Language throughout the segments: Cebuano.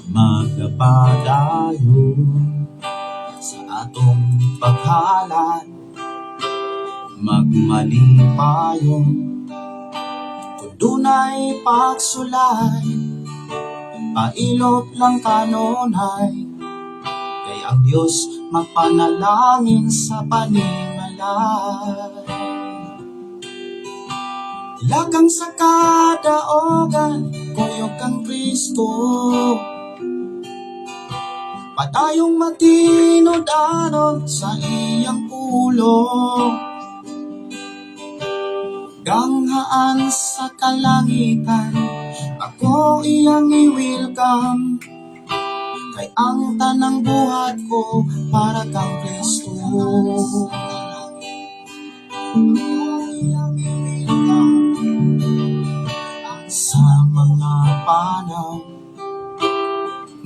Magapadayon sa atong paghalad, magmalipayon kung dunay pagsulay, pailop lang kanunay, kay ang Dios magpanalangin sa panimalay. Lakang sa kadaogan, kuyog kang Kristo, padayong matinud-anon sa iyang pulong. Ganghaan sa kalangitan, ako iyang i-welcome, kay ang tanang buhat ko para kang Kristo. Iyang i-welcome. Sa mga panaw,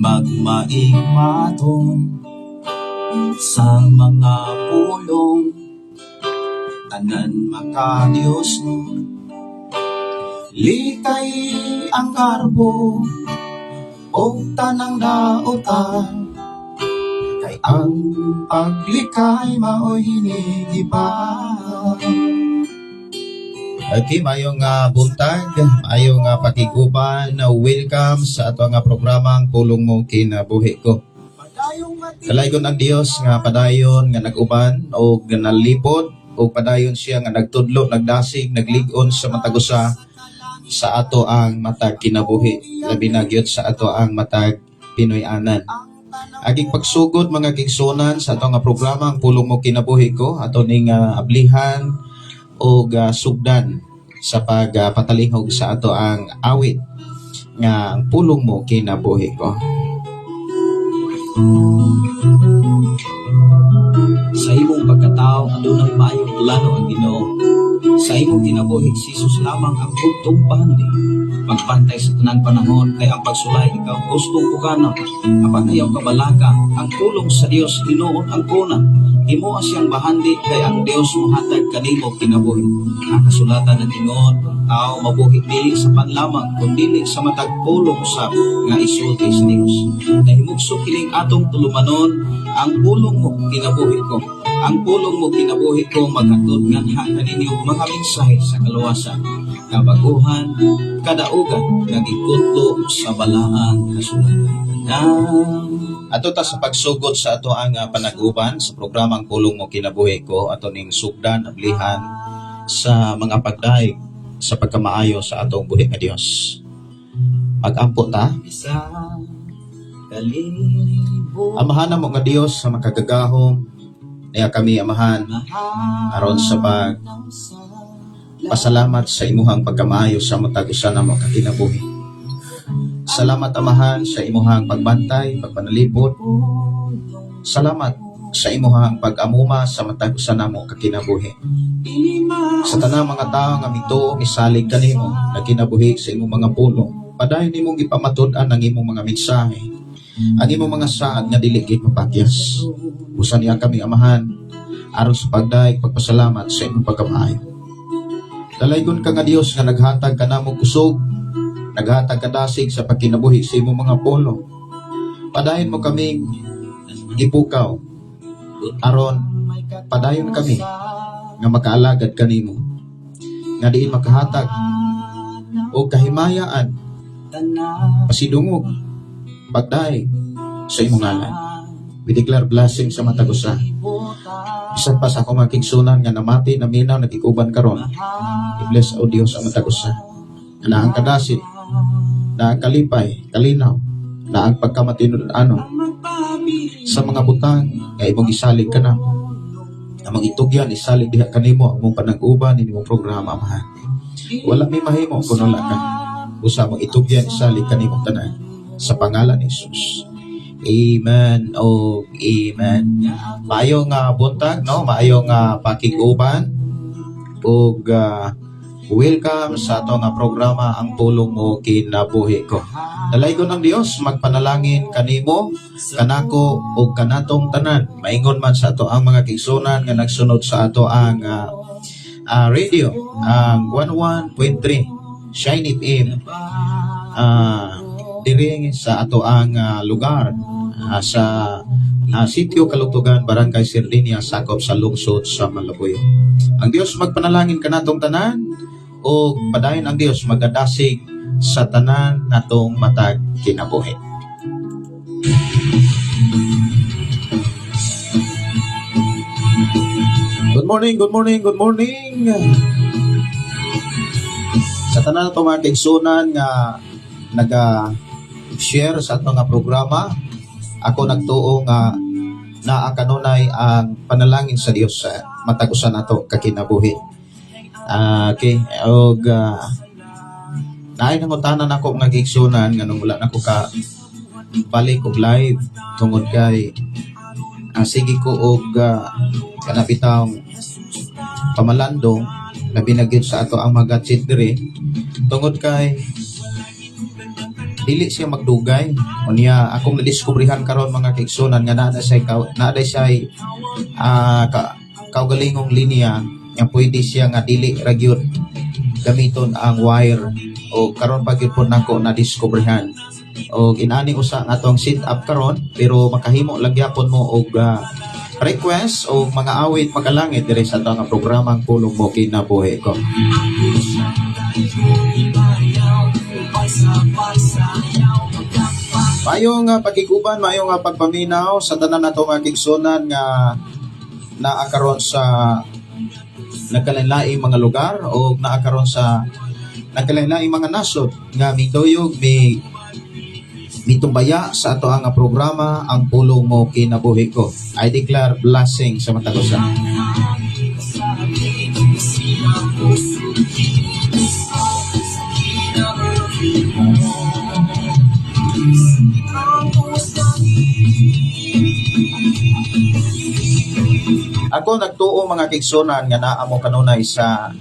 magmaigmaton sa mga pulong, tanan maka-Diyos no. Likay ang garbo o tanang daotan, kay ang paglikay mao'y hinigiba. Okay, maayong buntag, maayong pakiguban, welcome sa ato nga programang Pulong Mo Kinabuhi Ko. Padayong mati Dalaygon ang Dios nga padayon nga nag-uban o nga nalipod o padayon siya nga nagtudlo, nagdasig, naglig-on sa matag usa sa ato ang matag kinabuhi, labi na gyud sa ato ang matag Pinoy-anan. Aging pagsugod, mga kigsunan, sa ato nga programa ang Pulong Mo Kinabuhi Ko, ato ning ablihan og sugdan sa pagpatalinghog sa ato ang awit nga "Ang Pulong Mo Kinabuhi Ko." Sa imong pagkatao, adunay maayong plano ang Ginoo. Sa imong kinabuhi, si Jesus lamang ang bugtong bahandi. Magbantay sa tanan panahon kay ang pagsulay ikaw gustong pukanon. Apan ayaw kabalaka, ang pulong sa Dios hinuon ang kuna. Himoa siyang bahandi kay ang Dios mohatag kanimo kinabuhi. Ang kasulatan nag-ingon, ang tao mabuhi dili sa pan lamang kundi sa matag pulong usab nga isulti sa Dios. Nahimugso kining atong tulumanon, "Ang Pulong Mo Kinabuhi Ko." "Ang Pulong Mo Kinabuhi Ko" maghatod nganha kaninyo mga mensahe sa kaluwasan, kabaguhan, kadaugan kag ikutlo sa balaan kasulatan. Kanang Ato ta sa pagsugod sa ato ang panag-uban sa programang Pulong Mo Kinabuhi Ko, ato ning sugdan, ablihan sa mga pagdaig sa pagkamaayo sa atong buhi nga Dios. Magampo ta. Isa kalibo. Amahan mo nga Dios sa makagagahom, niya kami, Amahan, aron sa pag pasalamat sa imuhang pagkamaayo sa matag usa namo ka kinabuhi. Salamat, Amahan, sa imuhang pagbantay, pagpanalipod. Salamat sa imuhang pag-amuma sa matag usa namo ka kinabuhi. Sa tanang mga tao nga mituo, misalig kanimo, nagkinabuhi sa imong mga pulong, padayon nimong ipamatud-an ang imong mga mensahe, ang imong mga saad nga dili gid mapakyas. Busa niya kami, Amahan, aron sa pagdaig pagpasalamat sa imong pagkamaayo. Dalaygon ka nga Dios nga naghatag kanamo kusog, naghatag kadasig sa pagkinabuhi sa imong mga pulong. Padayon mo kaming gipukaw aron padayon kami nga makaalagad kanimo nga diin makahatag o kahimayaan, pasidungog, pagdaig sa imong ngalan. We declare blessing sa matag usa. Bisan pa sa akong mga kigsunan nga namati, naminaw, nagikuban karon. I-bless, O Dios, ang matag usa. Nga naa ang kadasig, naa ang kalipay, kalinaw, naa ang pagkamatinud-ano sa mga butang nga imong isalig kanamo. Among itugyan, isalig diha kanimo ang imong panag-uban, imong programa, Amahan. Wala mi mahimo kung wala ka. Usa mong itugyan, isalig kanimo tanan. Sa pangalan ni Jesus. Amen o amen. Maayo nga buntag, no? Maayo nga pakig-uban ug welcome sa ato nga programa "Ang Pulong Mo Kinabuhi Ko." Dalaygon ang Dios magpanalangin kanimo, kanako ug kanatong tanan. Maingon man sa ato ang mga kigsunan nga nagsunod sa ato ang radio, ang 11.3 Shine FM. diri sa ato ang lugar sa Sitio Kalugtugan, Barangay Sardinia, sakop sa lungsod sa Malabuyo. Ang Dios magpanalangin kanatong tanan o padayon ang Dios magadasig sa tanan natong matag kinabuhi. Good morning, good morning, good morning. Sa tanan natong mga kaigsunan nga naga-share sa atong nga programa, ako nagtuo nga naa kanunay ang panalangin sa Dios sa matag usa nato kakinabuhi. Okay, og naay nangutana nako mga kaigsunan nganong wala nako ka balik og live tungod kay sige ko og kana bitawng pamalandong, labi na gyud sa ato ang mga gadget diri, tungod kay dili siya magdugay. Unya akong nadiskubrihan karon, mga kaigsunan, nga naa na siya kaugalingong linya nga pwede siya nga dili ra gyud gamiton ang wire, o karon pa gyud po nako nadiskubrihan. Og inani usa ang atong sit up karon, pero makahimo lang gyapon mo og request o mga awit magalangit diri sa atong nga programang Pulong Mo Kinabuhi Ko. Maayong pagkiguban, maayong pagpaminaw sa tanan nato mga kaigsunan nga naa karon sa nagkalainlaing mga lugar o naa karon sa nagkalainlaing mga nasod nga miduyog, mitumbaya sa ato ang programa, Ang Pulong Mo Kinabuhi Ko. I declare blessing sa matag usa. Ako nagtuo, mga kaigsunan, nga naa mo kanunay sa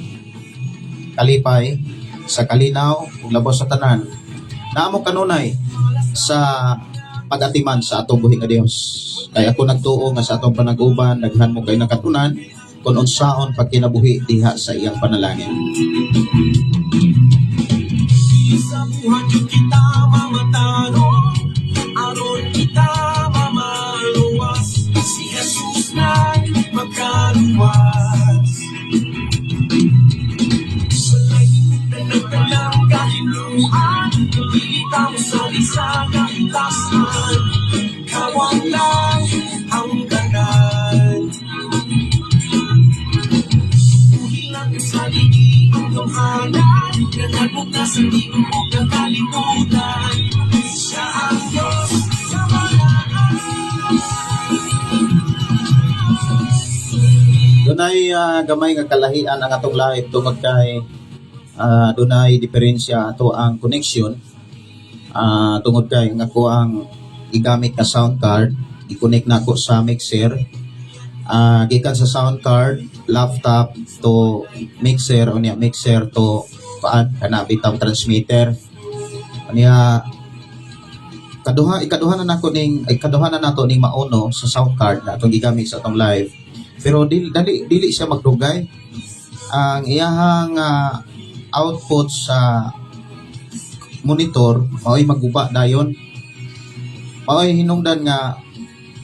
kalipay, sa kalinaw, ug labos sa tanan, naa mo kanunay sa pag-atiman sa atong buhi nga Dios. Kay ako nagtuo nga sa atong panag-uban, daghan mo kay nakatunan kung unsaon pagkinabuhi diha sa iyang panalangin. Sa buhat kita mamatanong, aron kita mamaluwas. Si Jesus na magkaluwas. Sa ng tanang kahiluan, Dili mo sa sa kahitasan. Kawang lang ang tanan. Uhilang sa ligi ang gamhanan, Nanagok na sa tingog ng kalimutan. Siya ang Diyos sa balaan. Dunay gamay nga kalahian ang atong live tungod kay dunay diferensya ato ang connection, tungod kay ang ako ang gigamit nga sound card, i-connect nako sa mixer, gikan sa sound card, laptop to mixer, unya mixer to paan kana bitawng transmitter. Unya kaduha, ikaduha na nako ning ikaduha na nato ning mauno sa sound card na atong gigamit sa atong live, pero dili siya magdugay ang iyahang output sa monitor, mao'y maguba dayon. Mao'y hinungdan nga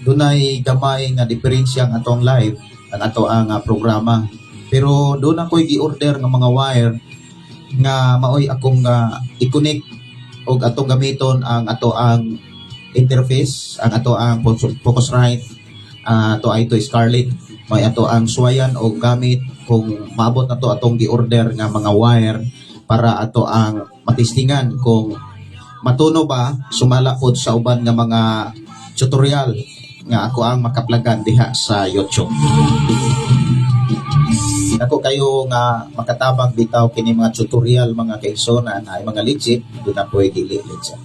dunay gamay nga diferensya ang atong live, ang ato ang programa, pero doon ako'y gi-order nga mga wire nga mao'y akong i-connect og atong gamiton ang ato ang interface, ang ato ang Focusrite to ay to Scarlett. May ato ang suwayan og gamit kung maabot na to atong gi-order nga mga wire para ato ang matistingan kung matuno ba, sumala pod sa uban nga mga tutorial nga ako ang makaplagan diha sa YouTube. Ako kayo nga makatabang bitaw kini mga tutorial, mga kaigsunan, ay mga legit do na po, dili legit.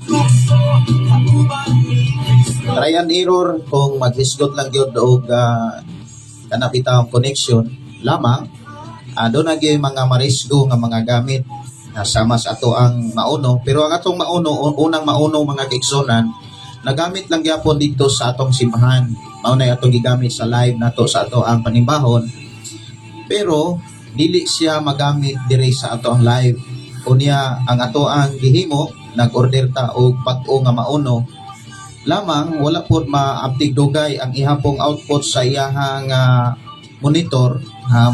Try and error kung maghisgot lang gyud og kana bitaw connection lamang, doon na gyud mga marisgo nga mga gamit na sama sa ato ang mauno. Pero ang atong mauno, unang mauno, mga kaigsunan, nagamit lang gyapon dito sa atong simbahan. Mao na atong gigamit sa live nato sa ato ang panimbahon, pero dili siya magamit diri sa ato ang live. Unya ang ato ang gihimo Nag-order ta og bag-o nga Maono. Lamang wala pod maabtig dugay ang ihapong output sa iyahang monitor,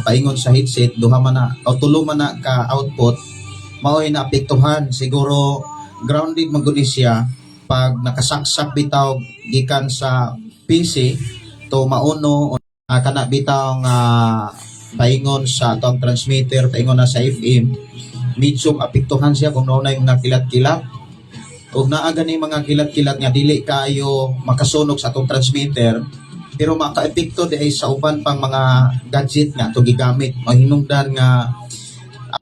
paingon sa headset, duha man na o tulo man na ka output, mao'y naapektuhan. Siguro grounded man gud ni siya pag nakasaksak bitaw gikan sa PC to Maono, kana bitaw nga paingon sa atong transmitter, paingon na sa FM, medyo apektuhan siya kung naunay mga kilat-kilat ug naa gani mga kilat-kilat nga dili kayo makasunog sa atong transmitter, pero makaepekto diay sa uban pang mga gadget nga atong gigamit. Mahinungdan nga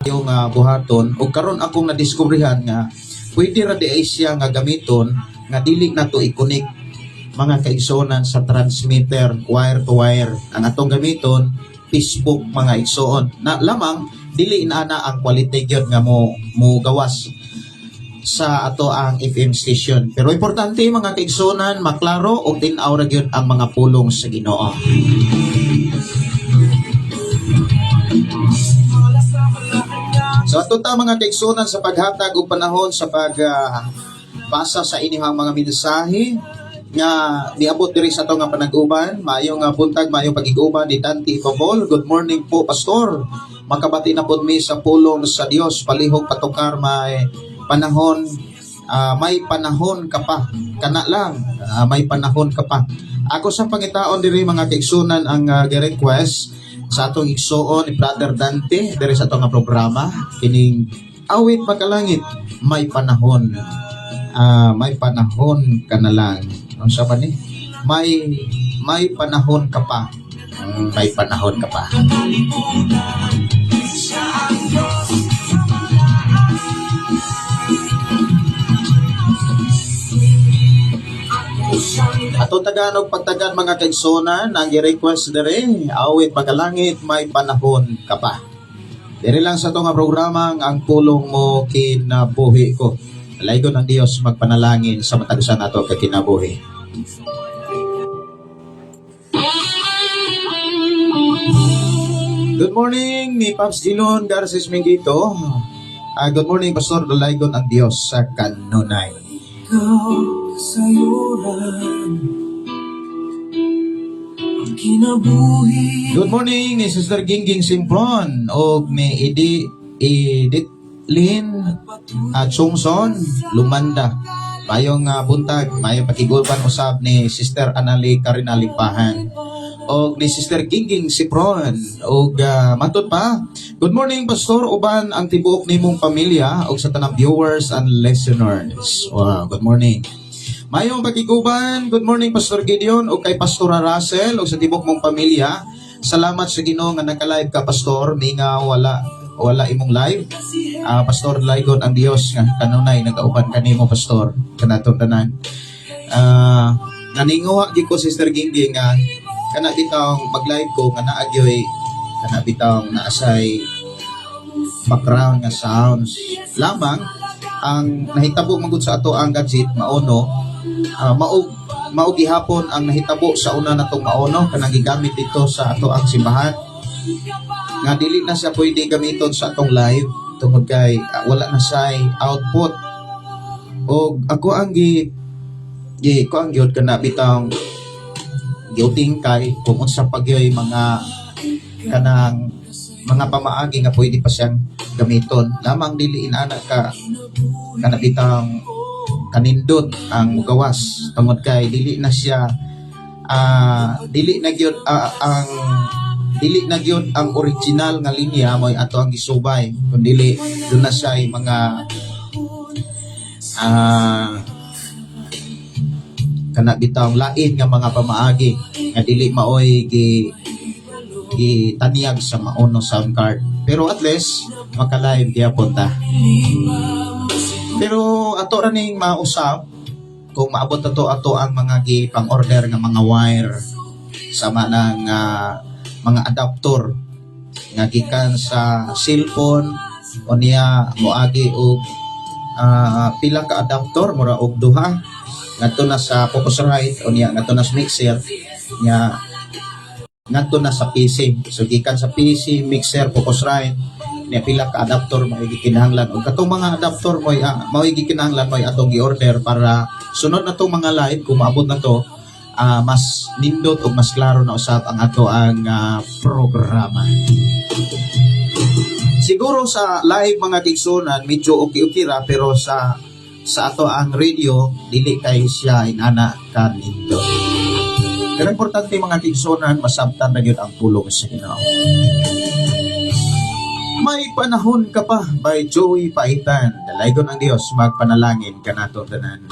ayo nga buhaton. Ug karon akong nadiskubrihan nga pwede ra diay siya nga gamiton nga dili na to i-connect, mga kaigsuonan, sa transmitter wire to wire. Ang atong gamiton, Facebook, mga igsoon, na lamang dili na ana ang quality gyud nga mo gawas sa ato ang FM station. Pero importante, mga kaigsuonan, maklaro ug tin-aw ra gyud ang mga pulong sa Ginoo. So ato ta, mga kaigsuonan, sa paghatag og panahon sa pag basa sa inyong mga mensahe nga niabot diri sa ato nga panag-uban. Maayong nga buntag, maayong pagig-uban ni Dante Ipabol. Good morning po, Pastor. Makabati na pod mi sa pulong sa Dios. Palihog patukar "May Panahon", "May Panahon Ka Pa". Kana lang, "May Panahon Ka Pa". Ako sa pangitaon diri, mga kaigsunan, ang gi-request sa atong igsuon ni Brother Dante diri sa atong nga programa kining Awit Makalangit, "May Panahon". "May Panahon Ka Na Lang". Unsa ba ni? May Panahon Ka Pa. May Panahon Ka Pa. Kalimutan. Siya ang Diyos sa malaas. Ako siyang Ato tagaan og pagtagad, mga kaigsuonan, ang gi-request diri, Awit Makalangit, "May Panahon Ka Pa". Diri lang sa ato nga programa "Ang Pulong Mo Kinabuhi Ko". Laygon ang Dios magpanalangin sa matag usa nato ka kinabuhi. Good morning ni Pops Gilon Garces Mingito. Good morning, Pastor. Dalaygon ang Dios sa kanunay. Ikaw kasayuran ang kinabuhi. Good morning ni Sister Gingging Simpron og ni Idi Edith Lynn at Chongson Lumanda. Mayong buntag, mayong pakigulpan usab ni Sister Anali Karina Lipahan og ni Sister Gingging Sipron og matud pa. Good morning, Pastor, uban ang tibuok nimong pamilya og sa tanang viewers and listeners. Wow, good morning. Mayong pakiguban, good morning, Pastor Gideon og kay Pastor Russell og sa tibuok mong pamilya. Salamat sa Ginoo nga naka-live ka, Pastor, minga wala wala imong live. Pastor, laygon ang Dios nga kanunay nagauban kanimo, Pastor, kanatong tanan. Naninguha gyud ko, Sister Gingging, nga kana bitawng mag-live ko nga naa gyoy kana bitawng naasay background nga sounds. Lamang ang nahitabo man gud sa ato ang gadget Maono, maog mao gihapon ang nahitabo sa una natong Maono kanang gigamit dito sa ato ang simbahan nga dili na siya pwede gamiton sa atong live tungod kay wala na siya output. Og ako ang gi gi ko ang gyud kana bitawng giuting kay kung unsa pa gyoy mga kanang mga pamaagi nga pwede pa siyang gamiton. Lamang dili inana ka kana bitang kanindot ang mugawas tungod kay dili na siya dili na gyud ang dili na gyud ang original nga linya mo'y ato ang gisubay, kun dili duna siya mga kana bitawng lain nga mga pamaagi nga dili maoy gi gitaniyag sa Maono sound card. Pero at least maka-live gyapon ta. Pero ato ra ning mausap kung maabot ato ato ang mga gi pang-order nga mga wire sama ng mga adapter nga gikan sa cellphone o niya moagi og pila ka adapter, mura og duha, ngadto na sa Focusrite o niya ngadto na sa mixer nya ngadto na sa PC. So gikan sa PC, mixer, Focusrite. Niya pila ka adapter mo gikinahanglan, ug katong mga adapter mo mao gikinahanglan mo atong gi-order para sunod na tong mga live, kung maabot na to, mas nindot ug mas klaro na usab ang ato ang programa. Siguro sa live, mga kaigsuonan, medyo okay-okay ra, pero sa ato ang radio, dili kay siya inana ka nindot. Pero importante, mga kaigsuonan, masabtan na gyud ang pulong sa Ginoo. "May Panahon Ka Pa" by Joey Paitan. Dalaygon ang Dios, magpanalangin kanato tanan.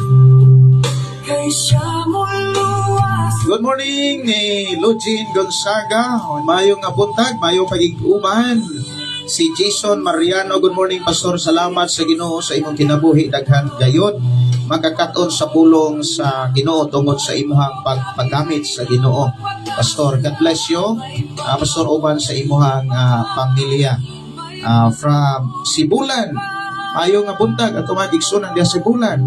Kay siya moluwas. Good morning ni Lugin Gonzaga. Mayong nga buntag, mayong pagig-uban. Si Jason Mariano, good morning, Pastor. Salamat sa Ginoo sa imong kinabuhi, daghan gayod magkakaton sa pulong sa Ginoo tungod sa imuhang paggamit sa Ginoo. Pastor, God bless you. Pastor, uban sa imuhang pamilya. From Sibulan. Mayo nga buntag ato mga igsunan diha Sibulan.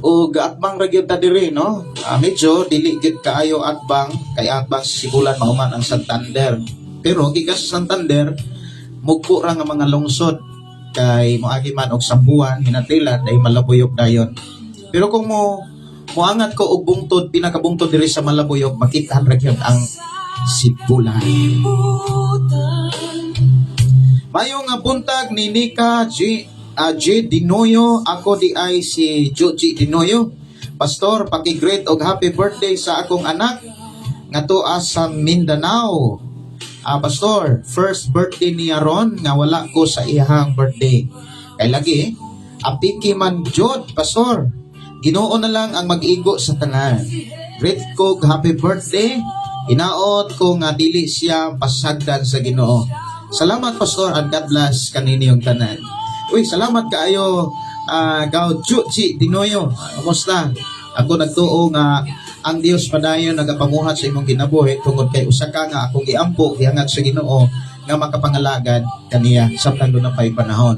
O atbang ra gyud ta diri, no? Medyo dili gyud kaayo atbang, kay atbang sa Sibulan mauman ang Santander. Pero gikan sa Santander, mugpo ra nga mga lungsod kay moagi man og Sambuan, Ginatilan, dahil Malabuyok dayon. Pero kung mo moangat ko og bungtod, pinakabungtod diri sa Malabuyok, makita ra gyud ang Sibulan. Mayo nga buntag ni Nika G. Dinoyo. Ako di ay si Joji Dinoyo. Pastor, paki-greet og happy birthday sa akong anak nga tuwa sa Mindanao. Pastor, first birthday niya ron nga wala ko sa iyahang birthday. Kay lagi, apiki man jud, Pastor. Ginoo na lang ang mag-igo sa tanan. Greet ko og happy birthday. Hinaot ko nga dili siya pasagdan sa Ginoo. Salamat, Pastor, and God bless kaninyong tanan. Uy, salamat kaayo, Gaw Chuchi Dinoyo. Kumusta? Ako nagtuo nga ang Dios padayon nagapamuhat sa imong kinabuhi tungod kay usa ka nga akong giampo, gihangat sa Ginoo nga makapangalagad kaniya samtang duna pay panahon.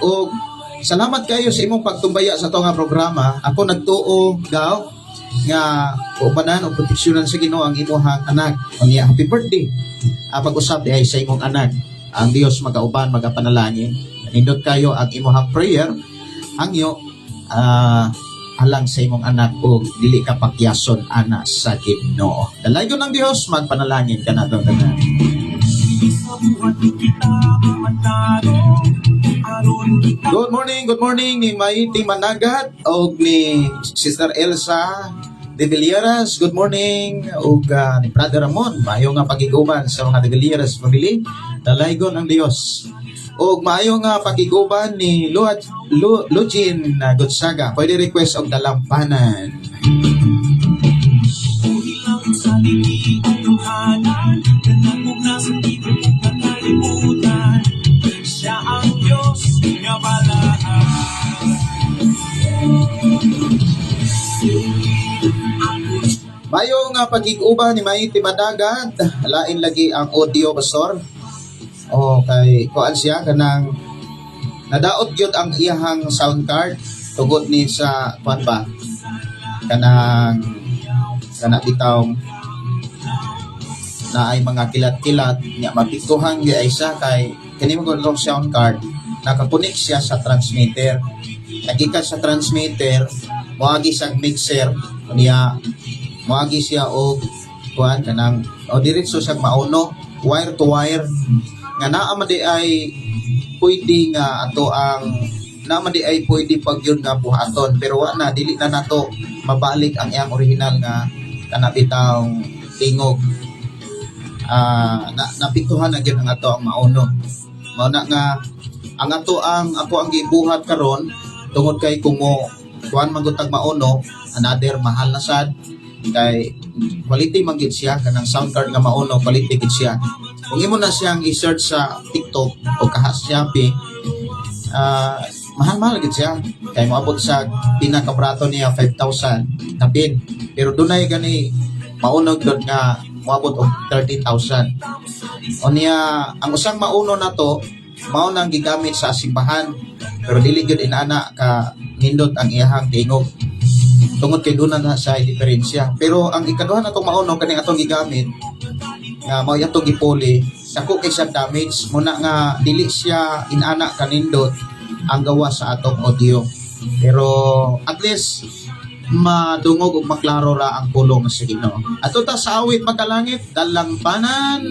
O salamat kayo sa imong pagtumbaya sa ato nga programa. Ako nagtuo, Gaw, nga ubanan o proteksyonan sa Ginoo ang imong anak. Unya, happy birthday. Pag-usap di ay sa imong anak. Ang Dios magauban, magapanalangin. Nindot kayo ang imong prayer hangyo alang sa imong anak o dili ka pakyason ana sa Ginoo. Dalaygon ng Dios, magpanalangin kanato tanan. Sa buhat kita matalo aron kita. Good morning ni Maiti Managat og ni Sister Elsa De Villeras. Good morning og ni Brother Ramon. Maayo nga pagiguban sa mga De Villeras family. Dalaygon ang Dios. Og maayo nga pagiguban ni Lujin Gonzaga. Pwede request og "Dalampanan". Uhilang sa ligi ang gamhanan, Nanagmugna sa tibok ng kalibutan. Siya ang Diyos nga balaan. Ako Mayo nga pagiguban ni Maiti Madagat. Lain lagi ang audio, Pastor. O kay kuan siya kanang nadaot gyud ang iyahang sound card tungod ni sa kuan ba, kanang kana bitaw na ay mga kilat-kilat nya mapiktuhan gi ay siya, kay kini mo tong sound card, nakakonek siya sa transmitter. Nagikan sa transmitter, moagi sa mixer niya, moagi siya og kuan kanang o diretso sa mauno, wire to wire, nga naa man di ay pwede nga ato ang naa man di ay pwede pag yun nga buhaton, pero wa na, dili na nato mabalik ang iyang original nga kana bitawng tingog. Na napiktuhan na gyud ang ato ang mauno. Mao na nga ang ato ang ako ang gibuhat karon, tungod kay kung mo kuan man gud tag mauno, another mahal na sad, kay quality man gid siya. Kanang sound card nga mauno, quality gid siya. Kung imo na siyang i-search sa TikTok o kaha Shopee, mahal-mahal gid siya, kay moabot sa pinakabrato niya 5,000 kapin, pero dunay gani maunog doon nga moabot og 30,000. Unya ang usang mauno na to mao nang gigamit sa simbahan, pero dili gyud inana ka nindot ang iyahang tingog tungod kay doon na sa diferensya. Pero ang ikaduha natong mauno, kaning atong gigamit nga mao atong gipuli. Dako kay siya damage muna nga dili siya inana kanindot ang gawa sa atong audio. Pero at least madungog ug maklaro ra ang pulong sa Ginoo. Ato ta sa awit makalangit dalangpanan.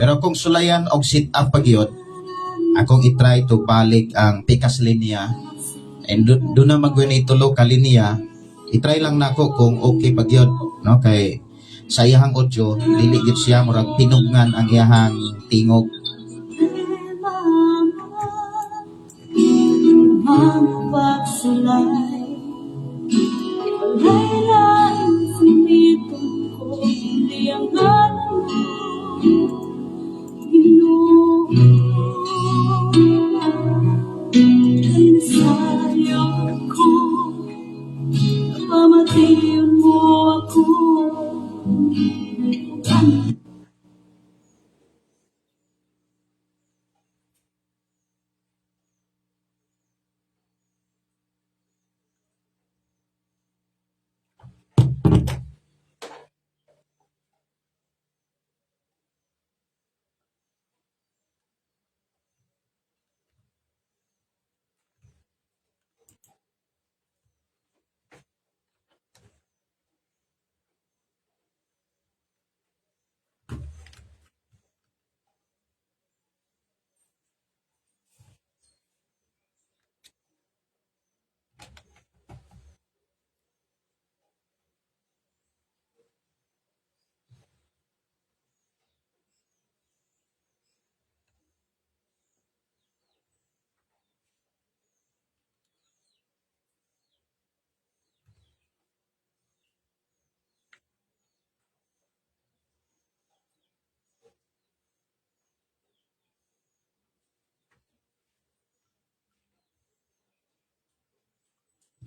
Pero kung sulayan og sit up pagyud, akong i-try to balik ang pikas linya and do na magwin itulo ka linya, i-try lang nako kung okay pagyud, no, kay sa iyahang audio dili gyud siya murag tinugngan ang iyahang tingog. Ang pagsulay, wala'y laing sinitong ko, kundi ang ngalan mo, Ginoo. Kanisayo ko, pamatiyon mo ako, ang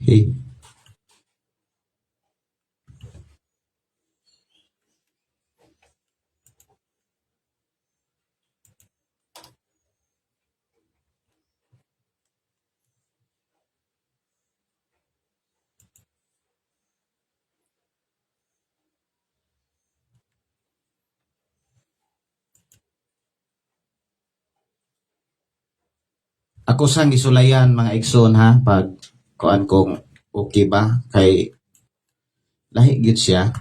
Hey. Ako sang gisulayan mga igsoon ha pag kuan kung okay ba kay lahi gyud siya.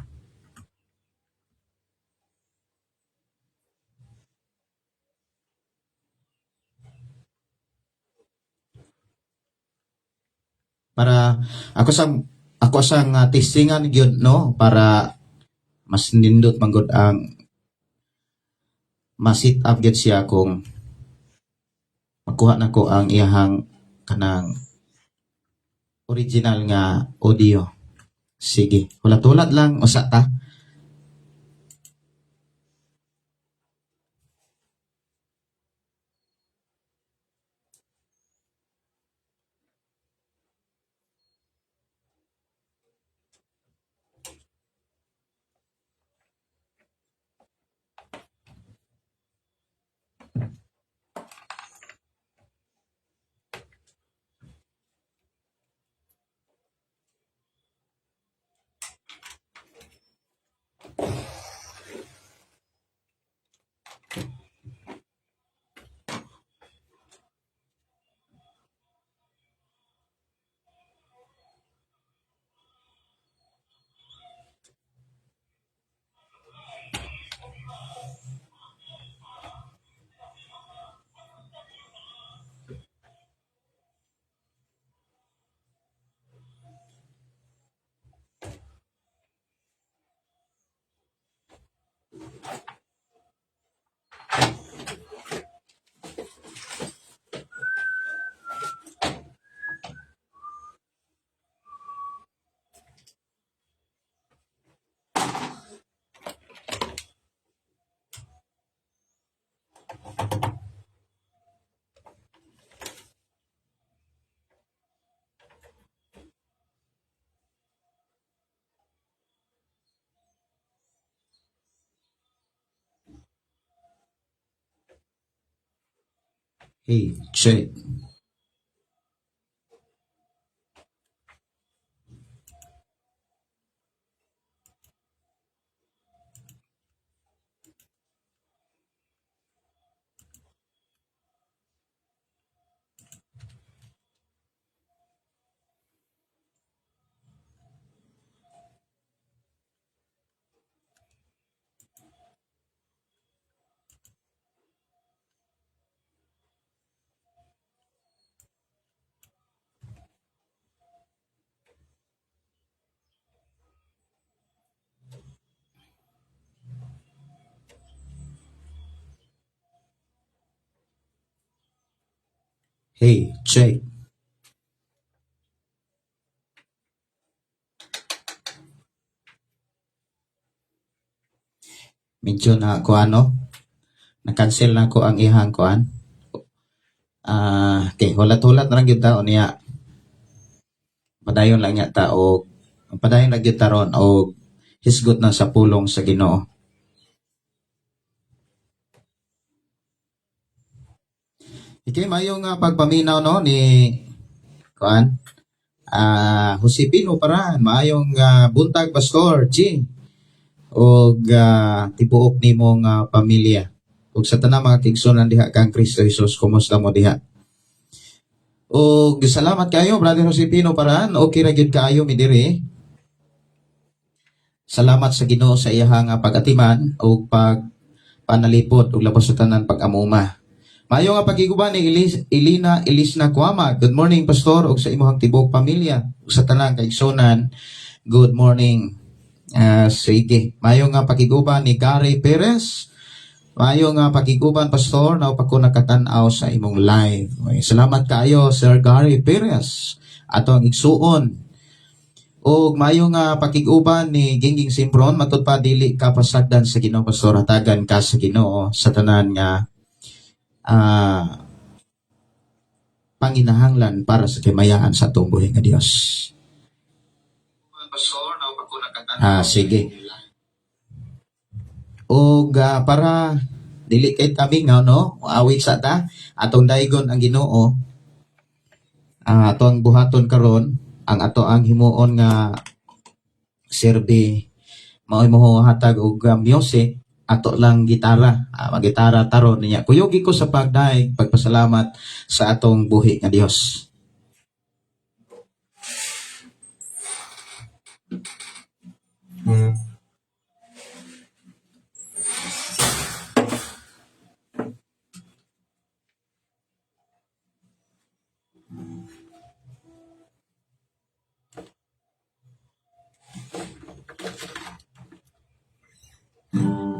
Para ako sang testingan gyud no para mas nindot man gud ang ma-sit up gyud siya kung makuha nako ang iyahang kanang original nga audio. Sige, hulat-hulat lang usa ta. Hey, check. Hey, check. Medyo na ko ano, na-cancel na ko ang ihang kuan. Okay, hulat-hulat na lang gyud ta unya. Padayon lang nya ta og padayon lang gyud ta ron og hisgot na sa pulong sa Ginoo. Okay, mayo nga pagpaminaw no ni kuan Josepino Paran, maayong buntag, Pastor G, og tibuok nimong pamilya. Ug sa tanang mga kaigsuonan diha kang Kristo Jesus, kumusta mo diha? Og salamat kayo, Brother Josepino Paran. Okay ra gyud kaayo mi diri. Salamat sa Ginoo sa iyahang pag-atiman ug pag panalipod ug labos sa tanan pag-amuma. Maayo nga pagiguban ni Elina Elisna Kwama. Good morning, Pastor, ug sa imong tibuok pamilya ug sa tanang kaigsuonan. Good morning. Sige. Maayo nga pakiguban ni Gary Perez. Maayo nga pakiguban, Pastor, nao pa ko nakatan-aw sa imong live. Okay, salamat kaayo, Sir Gary Perez. Ato ang igsuon. Og maayo nga pakiguban ni Gingging Simpron, matud pa dili ka pasagdan sa Ginoo, Pastor, hatagan ka sa Ginoo sa tanan nga panginahanglan para sa kimayaan sa atong buhi nga Dios. Sige. Og para dili kay tamingaw no, awit sa ta atong daigon ang Ginoo. Ato ang buhaton karon, ang ato ang himuon nga serbi mao'y mo hatag og music, ato lang gitara, magitara taron niya. Kuyugi ko sa pagdaig pagpasalamat sa atong buhi nga Dios.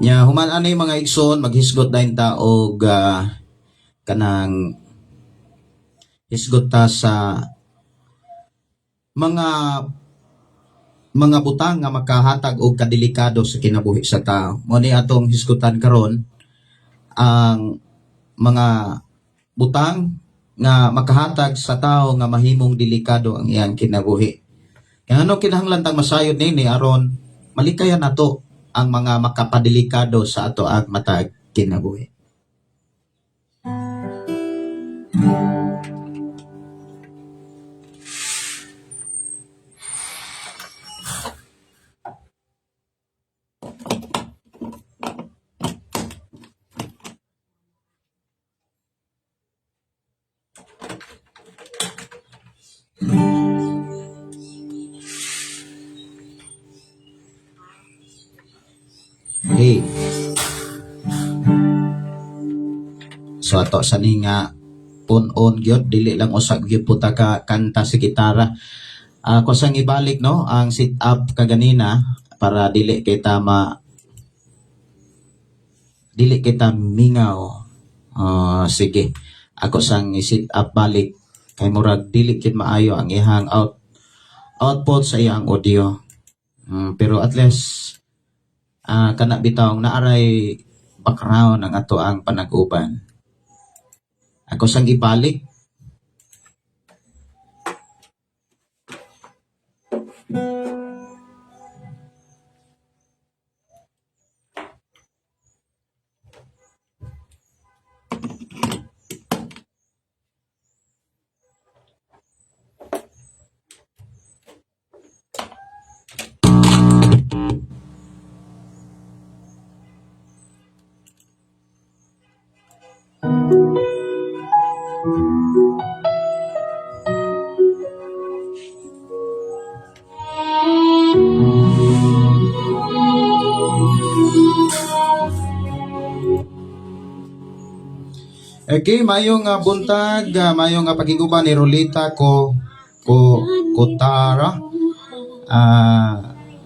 Nya human ani mga igsoon, maghisgot dayon ta og kanang hisgot ta sa mga butang nga makahatag og kadelikado sa kinabuhi sa tao. Mo ni atong hisgutan karon ang mga butang nga makahatag sa tao nga mahimong delikado ang iyang kinabuhi. Kaya ano kinahanglan tang masayod nini aron malikayan nato ang mga makapadelikado sa ato ang matag kinabuhi. Hey. So ato sa ni nga pun-on gyud, dili lang usa gyud puta ka kanta sa gitara. Ako sang ibalik no ang sit up kaganina para dili kita mingaw. Sige. Ako sang i-sit up balik kay murag dili gid maayo ang iyang output sa iyang audio. Pero at least kana bitawng naaray background ang ato ang panag-uban. Ako sang ibalik. Okay, mayong buntag, mayong pakiguban ni Rolita ko Kotara.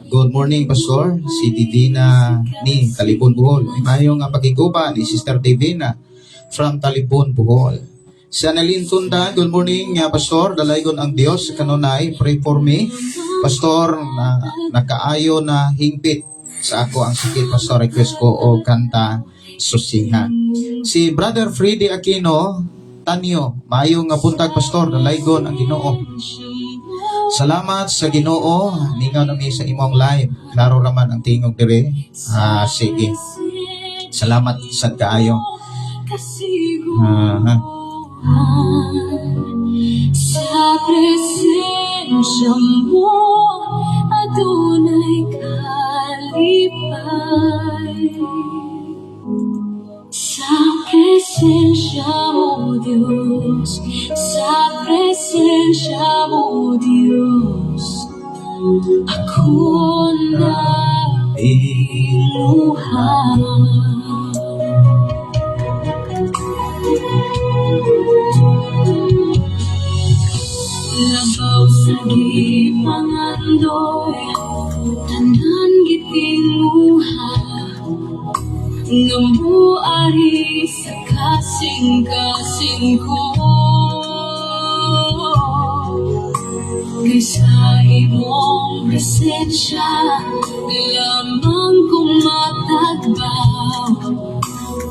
Good morning, Pastor. Si Divina ni Talibon, Bohol. Ay, mayong pakiguban ni Sister Divina from Talibon, Bohol. Si Annalyn Tunda, good morning, Pastor. Dalaygon ang Dios kanunay. Pray for me. Pastor, na nakaayo na hingpit sa ako ang sakit, Pastor. Request ko o kanta "Susiha." Si Brother Freddy Aquino, Tanyo, maayong nga buntag, Pastor, dalaygon ang Ginoo. Salamat sa Ginoo, ningaw nami sa imong live. Klaro raman ang tingog dire. Ah, sige. Salamat sad kaayo. Aha. Sa presensya mo, adunay kalipay. Sa presensya mo, Diyos, sa presensya mo, Diyos, ako na iluhan. Labaw sa gipangandoy, tanan gitinguha nga muari sa kasing-kasing ko. Kay sa imong presensya lamang ko matagbaw,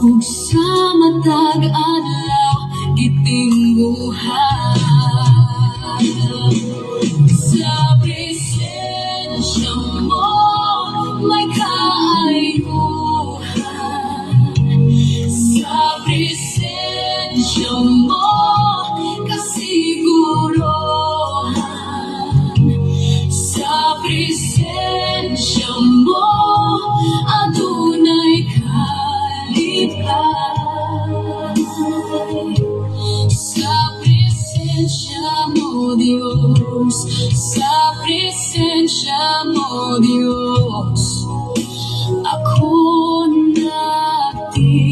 ug sa matag adlaw gitinguha. Sa presensya mo may kaayuhan. Sa presensya mo kasigurohan. Sa presensya mo adunay kalipay. Sa presensya mo, Diyos, sa presensya mo, Diyos, ako natingguhan.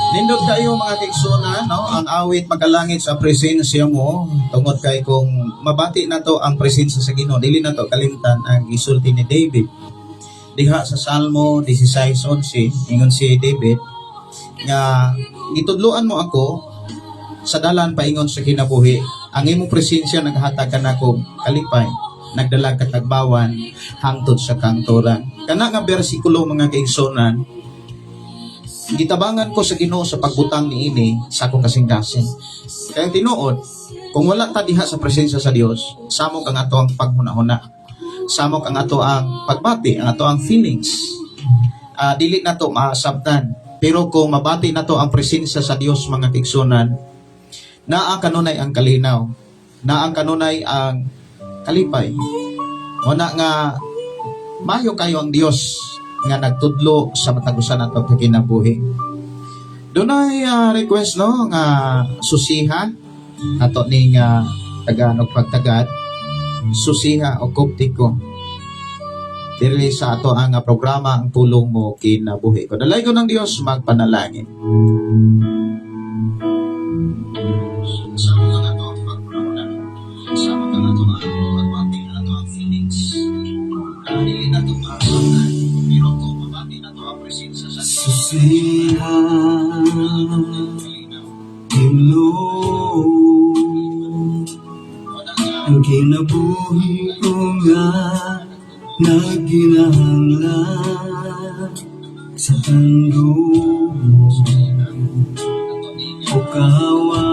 Nindot kayo, mga kaigsuonan, no? Ang awit "Makalangit sa Presensya Mo", tungod kay kung mabati nato ang presensya sa Ginoo, dili nato kalimtan ang gisulti ni David. Diha sa Salmo 16:11, ingon si David nga gitudloan mo ako sa dalan paingon sa kinabuhi. Ang imong presensya naghatag kanako kalipay, nagdala katagbawan hangtod sa kangturan. Kana nga bersikulo, mga kaigsuonan, gitabangan ko sa Ginoo sa pagbutang niini sa akong kasing-kasing. Kaya tinuod, kung wala ta diha sa presensya sa Dios, samok ang ato ang paghuna-huna. Samok ang ato ang pagbati, ang ato ang feelings. Dili na to maasabtan. Pero kung mabati na to ang presensya sa Dios, mga kaigsuonan, naa kanunay ang kalinaw, naa kanunay ang kalipay. Wala nga mayo kayo ang Dios nga nagtudlo sa matag usa nato sa kinabuhi. Dunay request, no, nga "Susiha" ato ning taga pagtagad "Susiha" o "Koptiko" diri sa ato ang programa "Ang Pulong Mo Kinabuhi Ko." Dalaygon ng Dios, magpanalangin. Samok ang ato ang pagpuna, samok ang ato ang pagbati, ang ato ang feelings. Dili na ito maasabtan. Pero kung mabati na to ang presensya sa Diyos, Susiha, Ginoo, ang kinabuhi ko nga nagkinahanglan sa tandog mo o kawa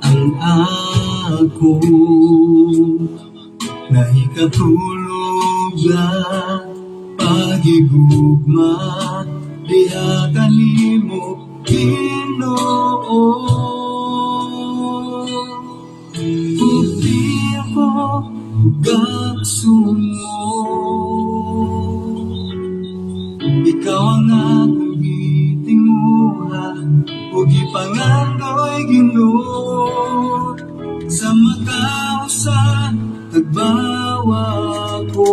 ang ako nahikatulog na pagigugma diha kanimo, Ginoo. Ug di ako gasumo. Ikaw ang akong gitinguha ug gipangandoy, Ginoo, sa mataw sa tagbawa ko.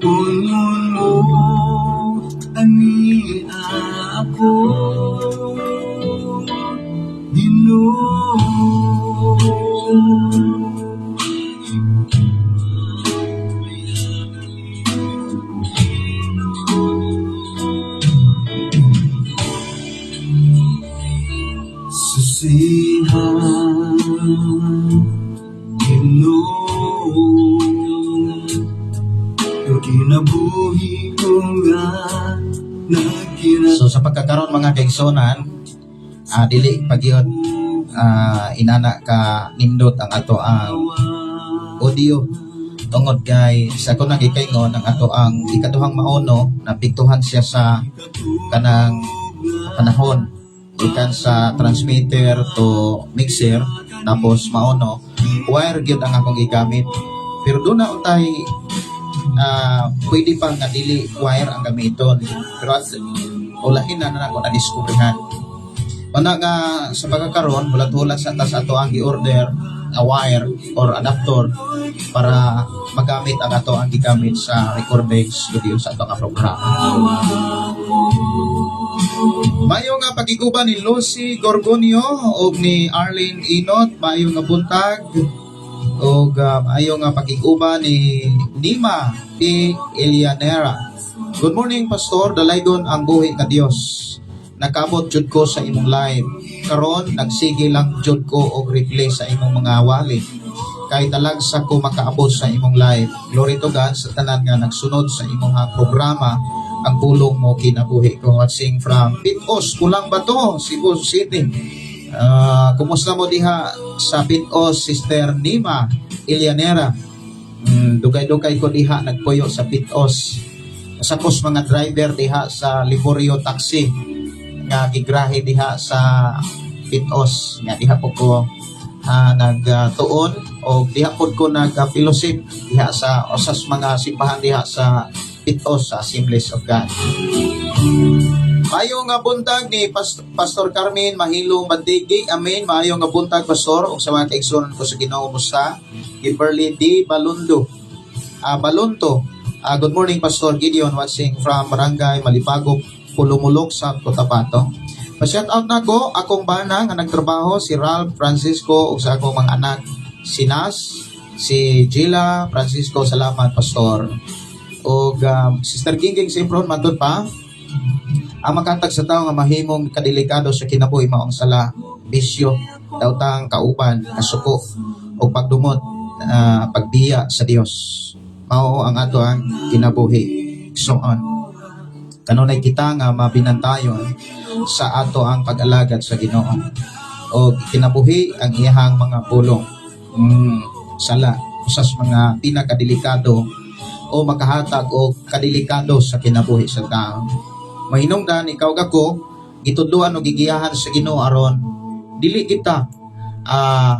Punon mo Kinabuhi ko nga nagkina So sa pagkakaroon, mga kaigsunan, dili pagyud inana ka nindot ang ato ang audio tungod kay sa ako nang gikaingon, ang ato ang ikaduhang maono, naapektuhan siya sa kanang panahon gikan sa transmitter to mixer tapos maono. Wire gyud ang akong gigamit, pero duna utay pwede pa nga dili wire ang gamiton, pero at ulahin na na ako na-discoveryhan. Una nga sa pagkakaroon, hulat-hulat sa tas ato ang gi-order a wire or adapter para magamit ang ato ang gigamit sa recording studio sa ato nga programa. Mayo nga pagiguba ni Lucy Gorgonio og ni Arlene Inot, mayo nga buntag, og maayo nga pagiguba ni Nima P. Elianera. Good morning, Pastor, dalaygon ang buhi nga Dios. Nakabot jud ko sa imong live. Karon nagsige lang jud ko og replay sa imong mga wali. Kay talagsa ko makaabot sa imong live. Glory to God sa tanan nga nagsunod sa imong programa. Ang pulong mo kinabuhi ko. Watching from Pitos, Kulang Bato, Cebu City. Kumusta mo diha sa Pitos, Sister Nima Elianera? Dugay-dugay ko diha nagpuyo sa Pitos. Sa kos mga driver diha sa Liborio Taxi nga gigrahe diha sa Pitos, nga diha po ko nagtuon o diha pod ko nag-fellowship diha sa usas mga simbahan diha sa Pitos, sa Assemblies of God. Maayo nga buntag ni Pastor Carmen Mahilong Bandigi. Amen. Maayo nga buntag, Pastor, ug sa mga kaigsuonan ko sa Ginoo musa. Kimberly D. Balundo. Balunto. Good morning, Pastor Gideon, watching from Barangay Malipago, Pulumulok sa Cotabato. Pa-shout out nako akong bana nga nagtrabaho, si Ralph Francisco, ug sa akong mga anak si Nas, si Gila Francisco. Salamat, Pastor. Ug Sister Gingging Simpron, matud pa, ang makatag sa tao nga mahimong kadelikado sa kinabuhi mao ang sala, bisyo, daotang kauban, kasuko o pagdumot, pagbiya sa Dios. Mao ang ato ang kinabuhi. So on. Kanunay kita nga mabinantayon sa ato ang pag-alagad sa Ginoo. O kinabuhi ang iyahang mga pulong. Sala usas mga pinakadelikado o makahatag o kadelikado sa kinabuhi sa tao. Mahinungdan ikaw ako gitudloan o gigiyahan sa Ginoo aron dili kita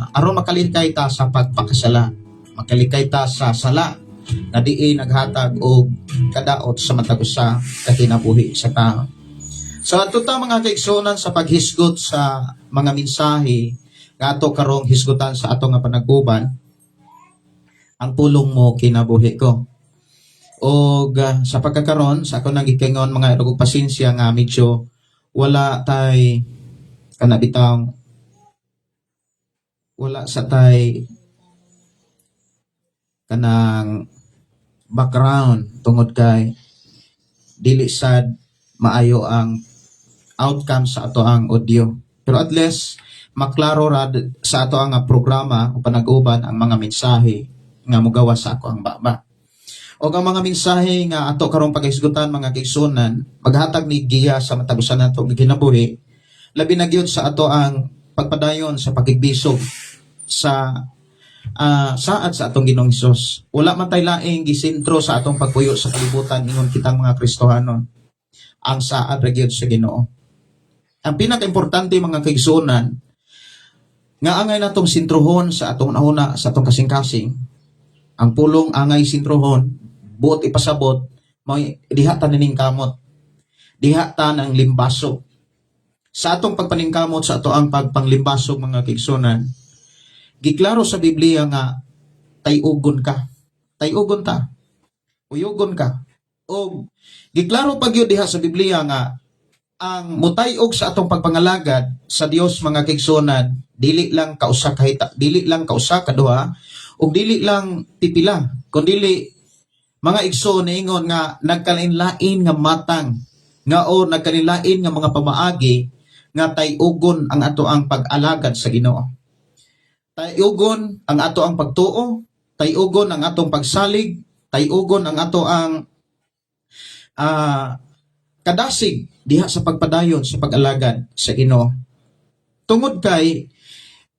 aron makalikay ta sa pagpakasala, makalikay ta sa sala na diin naghatag og kadaot sa matag usa ka kinabuhi sa tao. So adto ta, mga kaigsuonan, sa paghisgot sa mga mensahe nga ato karong hisgutan sa ato nga panag-uban, "Ang Pulong Mo Kinabuhi Ko." Og sa pagkakaron sa ako nang gikingon, mga og pasensya nga medyo wala tay kana bitang wala sa tay kanang background tungod kay dili sad maayo ang outcome sa ato ang audio. Pero at least maklaro ra sa ato ang programa o panag-uban ang mga mensahe nga mugawas sa ako ang baba. O ang mga mensahe nga ato karong paghisgutan, mga kaigsuonan, maghatag ni giya sa matag usa nato nga kinabuhi, labi na gyud sa ato ang pagpadayon sa pakigbisog sa saad sa atong Ginoong Hesus. Wala man tay laing gisentro sa atong pagpuyo sa kalibutan ingon kitang mga Kristohanon. Ang saad ra gyud sa Ginoo. Ang pinakaimportante, mga kaigsuonan, nga angay natong sentruhon sa atong nauna sa atong kasing-kasing, ang pulong angay sentruhon, buot ipasabot, may diha ta kamot. Diha ta ng limbasog. Sa atong pagpaningkamot sa ato ang pagpanglimbasog, mga kaigsuonan, giklaro sa Biblia nga tayugon ka. Tayugon ta. Uyugon ka. O giklaro pa gyud diha sa Biblia nga ang mutayog sa atong pagpangalagad sa Dios, mga kaigsuonan, dili lang kausa kahita, dili lang kausa kaduha ug dili lang pipila, kundili, mga igsoon, niingon nga nagkalain-lain nga matang nga o nagkalain nga mga pamaagi nga tayugon ang ato ang pag-alagad sa Ginoo. Tayugon ang ato ang pagtuo, tayugon ang atong pagsalig, tayugon ang ato ang kadasig diha sa pagpadayon sa pag-alagad sa Ginoo. Tungod kay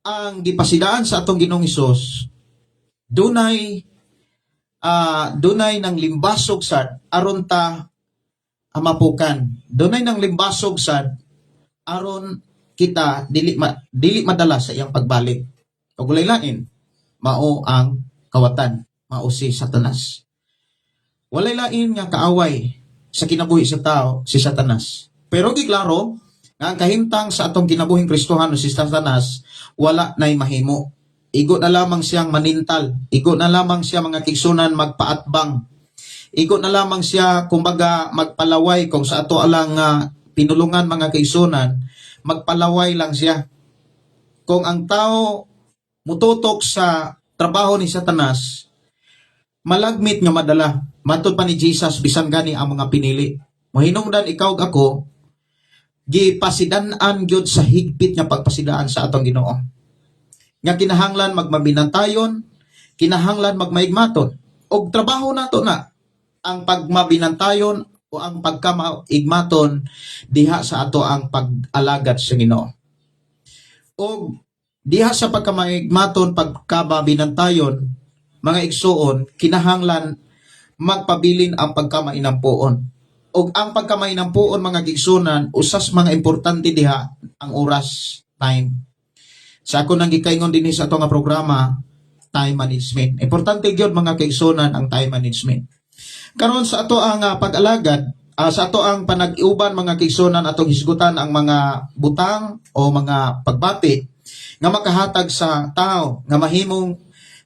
ang gipasidaan sa atong Ginoong Hesus, dunay nang limbasog sad aron ta mapukan. Dunay nang limbasog sad aron kita dili madala sa iyang pagbalik. Ug walay lain, mao ang kawatan, mao si Satanas. Walay lain nga kaaway sa kinabuhi sa tao si Satanas. Pero giklaro nga ang kahimtang sa atong kinabuhing Kristohano, si Satanas wala nay mahimo. Igo na lamang siyang manintal. Igo na lamang siya, mga kaigsuonan, magpaatbang. Igo na lamang siya kumbaga magpalaway. Kung sa ato alang pinulungan, mga kaigsuonan, magpalaway lang siya. Kung ang tao mututok sa trabaho ni Satanas, malagmit nga madala. Matod pa ni Jesus, bisan gani ang mga pinili. Mahinungdan ikaw ug ako, gipasidan-an gyud sa higpit nga pagpasidaan sa atong Ginoo. Nga kinahanglan magmabinantayon, kinahanglan magmaigmaton. Og trabaho nato na ang pagmabinantayon o ang pagkamaigmaton diha sa ato ang pag-alagad sa Ginoo. Og diha sa pagkamaigmaton, pagkamabinantayon, mga igsuon, kinahanglan magpabilin ang pagkamainampuon. Og ang pagkamainampuon, mga igsuonan, usas mga importante diha ang oras, time. Sa ako nang gikaingon dinhi sa ato nga programa, time management. Importante gyud, mga kaigsuonan, ang time management. Karon sa ato ang pag-alagad, sa ato ang panag-uban, mga kaigsuonan, atong hisgutan ang mga butang o mga pagbati nga makahatag sa tao nga mahimong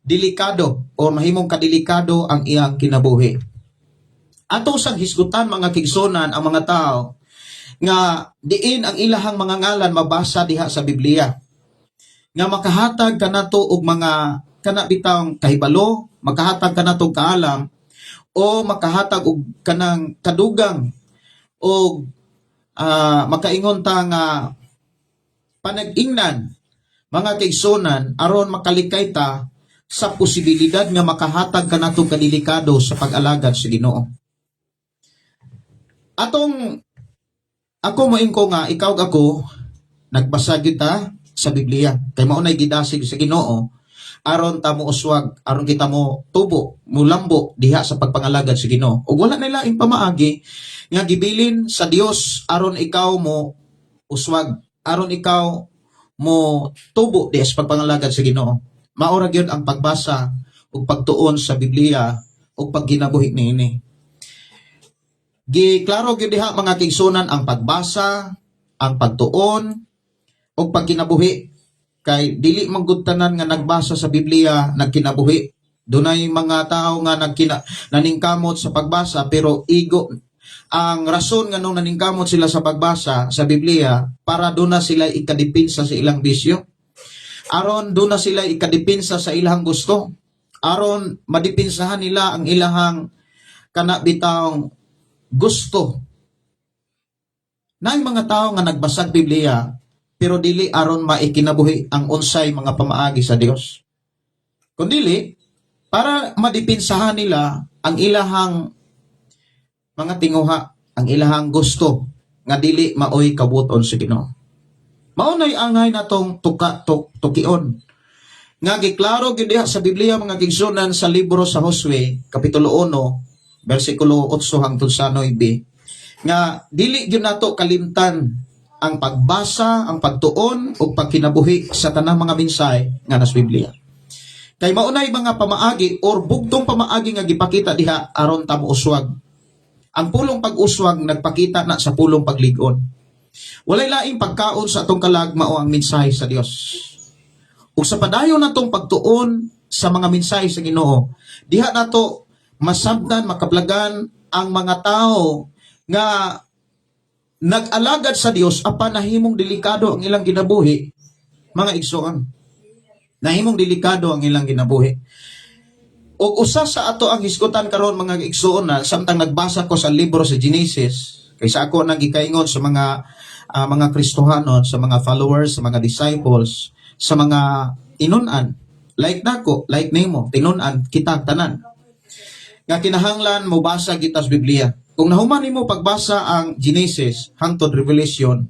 delikado o mahimong kadelikado ang iyang kinabuhi. Ato sang hisgutan, mga kaigsuonan, ang mga tao nga diin ang ilahang mga ngalan mabasa diha sa Biblia nga makahatag kanato og mga kana bitawng kahibalo, makahatag kanato og kaalam o makahatag og kanang kadugang og makaingon ta nga panag-ingnan, mga kaigsuonan, aron makalikay ta sa posibilidad nga makahatag kanato kadelikado sa pag-alagad sa Ginoo. Atong ako moingon nga ikaw ug ako nagbasa kita sa Biblia kay mao nay gidasig sa Ginoo aron ta mo uswag, aron kita mo tubo, mulambo diha sa pagpangalagad sa Ginoo. Ug wala na laing pamaagi nga gibilin sa Dios aron ikaw mo uswag, aron ikaw mo tubo diha sa pagpangalagad sa Ginoo. Mao ra gyud ang pagbasa ug pagtuon sa Biblia ug pagginabuhi niini. Giklaro gyud diha, mga kaigsuonan, ang pagbasa, ang pagtuon ug pagkinabuhi, kay dili man gud tanan nga nagbasa sa Biblia nagkinabuhi. Dunay mga tao nga naningkamot sa pagbasa, pero igo ang rason nga nung naningkamot sila sa pagbasa sa Biblia para duna sila ikadipinsa sa ilang bisyo. Aron duna sila ikadipinsa sa ilang gusto. Aron madipinsahan nila ang ilahang kana bitawng gusto. Naay mga tao nga nagbasag Biblia pero dili aron maikinabuhi ang unsay mga pamaagi sa Dios. Kundili para madipinsahan nila ang ilahang mga tinguha, ang ilahang gusto nga dili maoy kabuton sa Ginoo. Mao nay angay natong tukion. Nga giklaro gyud diha sa Biblia, mga kaigsuonan, sa libro sa Josue, kapitulo 1, bersikulo 8 hangtod sa 9, nga dili gyud nato kalimtan ang pagbasa, ang pagtuon ug pagkinabuhi sa tanang mga mensahe nga nas Biblia. Kay mao nay mga pamaagi or bugtong pamaagi nga gipakita diha aron ta uswag. Ang pulong pag-uswag nagpakita na sa pulong pagligon. Walay laing pagkaon sa atong kalag, mao ang mensahe sa Dios. Ug sa padayon natong pagtuon sa mga mensahe sa Ginoo, diha nato masabtan, makablagan ang mga tao nga nag-alagad sa Dios apan nahimong delikado ang ilang kinabuhi, mga igsoon. Nahimong delikado ang ilang kinabuhi. Ug usa sa ato ang hisgutan karon, mga igsoon, na samtang nagbasa ko sa libro sa Genesis, kay sa ako nang gikaingon sa mga Kristohanon, sa mga followers, sa mga disciples, sa mga tinun-an, like nako, like nimo, tinun-an kitang tanan, nga kinahanglan mobasa kita sa Biblia. Kung nahuman nimo pagbasa ang Genesis hangtod Revelation,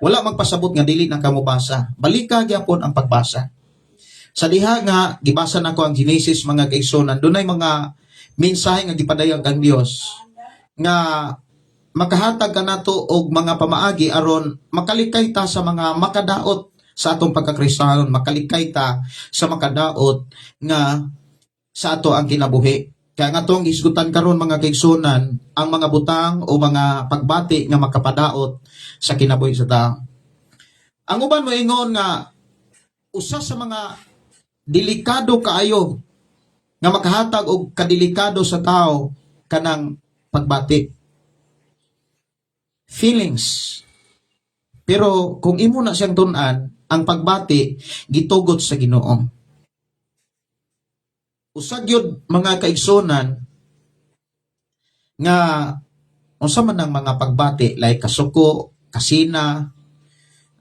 wala magpasabot nga dili na kamo basa. Balika gyapon ang pagbasa. Sa diha nga gibasa nako ang Genesis, mga kaigsuonan, dunay mga mensahe nga gipadayag ang Dios nga makahatag kanato og mga pamaagi aron makalikay ta sa mga makadaot sa atong pagkakristanon, makalikay ta sa makadaot nga sa ato ang kinabuhi. Kaya nga atong hisgutan karon, mga kaigsuonan, ang mga butang o mga pagbati nga makapadaot sa kinabuhi sa tao. Ang uban moingon nga usa sa mga delikado kaayo nga makahatag og kadelikado sa tao kanang pagbati. Feelings. Pero kung imo na siyang tun-an, ang pagbati gitugot sa Ginoo. Usa gyud, mga kaigsunan, nga unsa man ang mga pagbati like kasuko, kasina,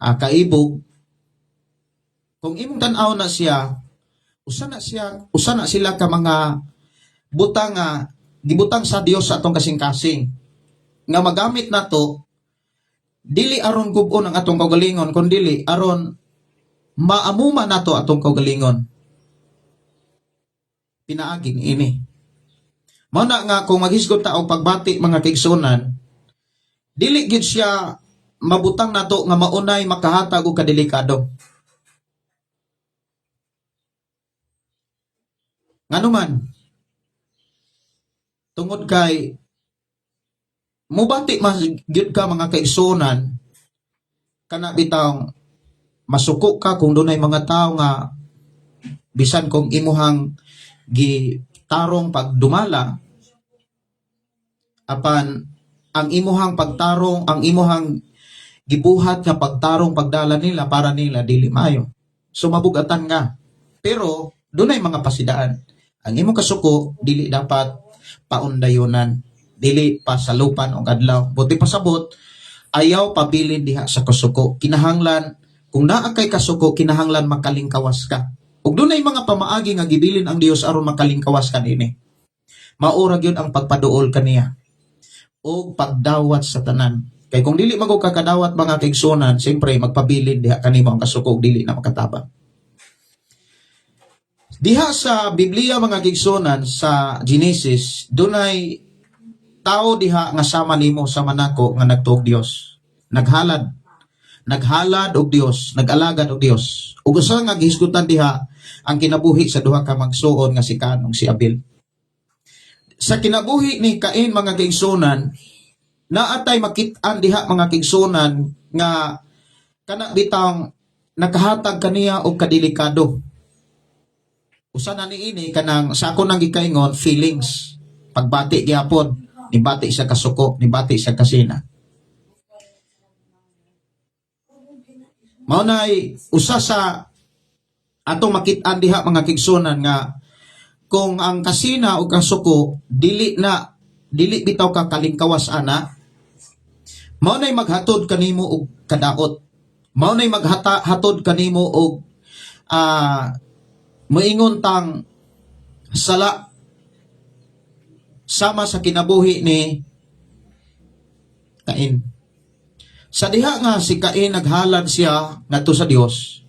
kaibog, kung imong tan-aw na siya, usa na sila ka mga butang nga gibutang sa Dios sa atong kasing-kasing nga magamit nato dili aron gub-on ang atong kaugalingon, kundi aron maamuma nato atong kaugalingon pinaagi ini. Mao na nga kung maghisgot ta og pagbati, mga kaigsunan, dili gid siya mabutang nato nga maunay makahatag og kadelikado. Ngano man? Tungod kay mubati mas gyud ka, mga kaigsunan, kana bitawng masuko ka kung dunay mga tao nga bisan kung imuhang gitarong pagdumala, apan ang imuhang pagtarong, ang imuhang gibuhat nga pagtarong pagdala nila, para nila dili maayo. So mabugatan ka. Pero dunay mga pasidaan. Ang imong kasuko dili dapat paundayonan, dili pasalupan og adlaw. Buot pasabot, ayaw pabilin diha sa kasuko. Kinahanglan kung naa kay kasuko, kinahanglan makalingkawas ka. Ug dunay mga pamaagi nga gibilin ang Dios aron makalingkawas ka niini. Mao ra gyud ang pagpaduol kaniya og pagdawat sa tanan. Kay kung dili magog kakadawat, mga kaigsunan, siyempre magpabilin diha kanimo ang kasuko ug dili na makatabang. Diha sa Biblia, mga kaigsunan, sa Genesis, dunay tao diha nga sama nimo, sama nako, nga nagtuog Dios. Naghalad. Naghalad og Dios, nag-alagad og Dios. Ug usa nga gihisgutan diha ang kinabuhi sa duha ka magsuon nga si Cain ug si Abel. Sa kinabuhi ni Cain, mga kaigsunan, naatay makit-an diha, mga kaigsunan, nga kana bitang nakahatag kaniya og kadelikado. Usa na niini kanang sa ako nang gikaingon, feelings. Pagbati gyapon, nibati sa kasuko, nibati sa kasina. Mao nay usa sa atong makit-an diha, mga kaigsunan, nga kung ang kasina o kasuko dili na dili bitaw ka kalingkawas ana, mao nay maghatod kanimo og kadaot, mao nay maghata hatod kanimo og moingon tang sala, sama sa kinabuhi ni Cain. Sa diha nga si Cain naghalad siya ngadto sa Dios,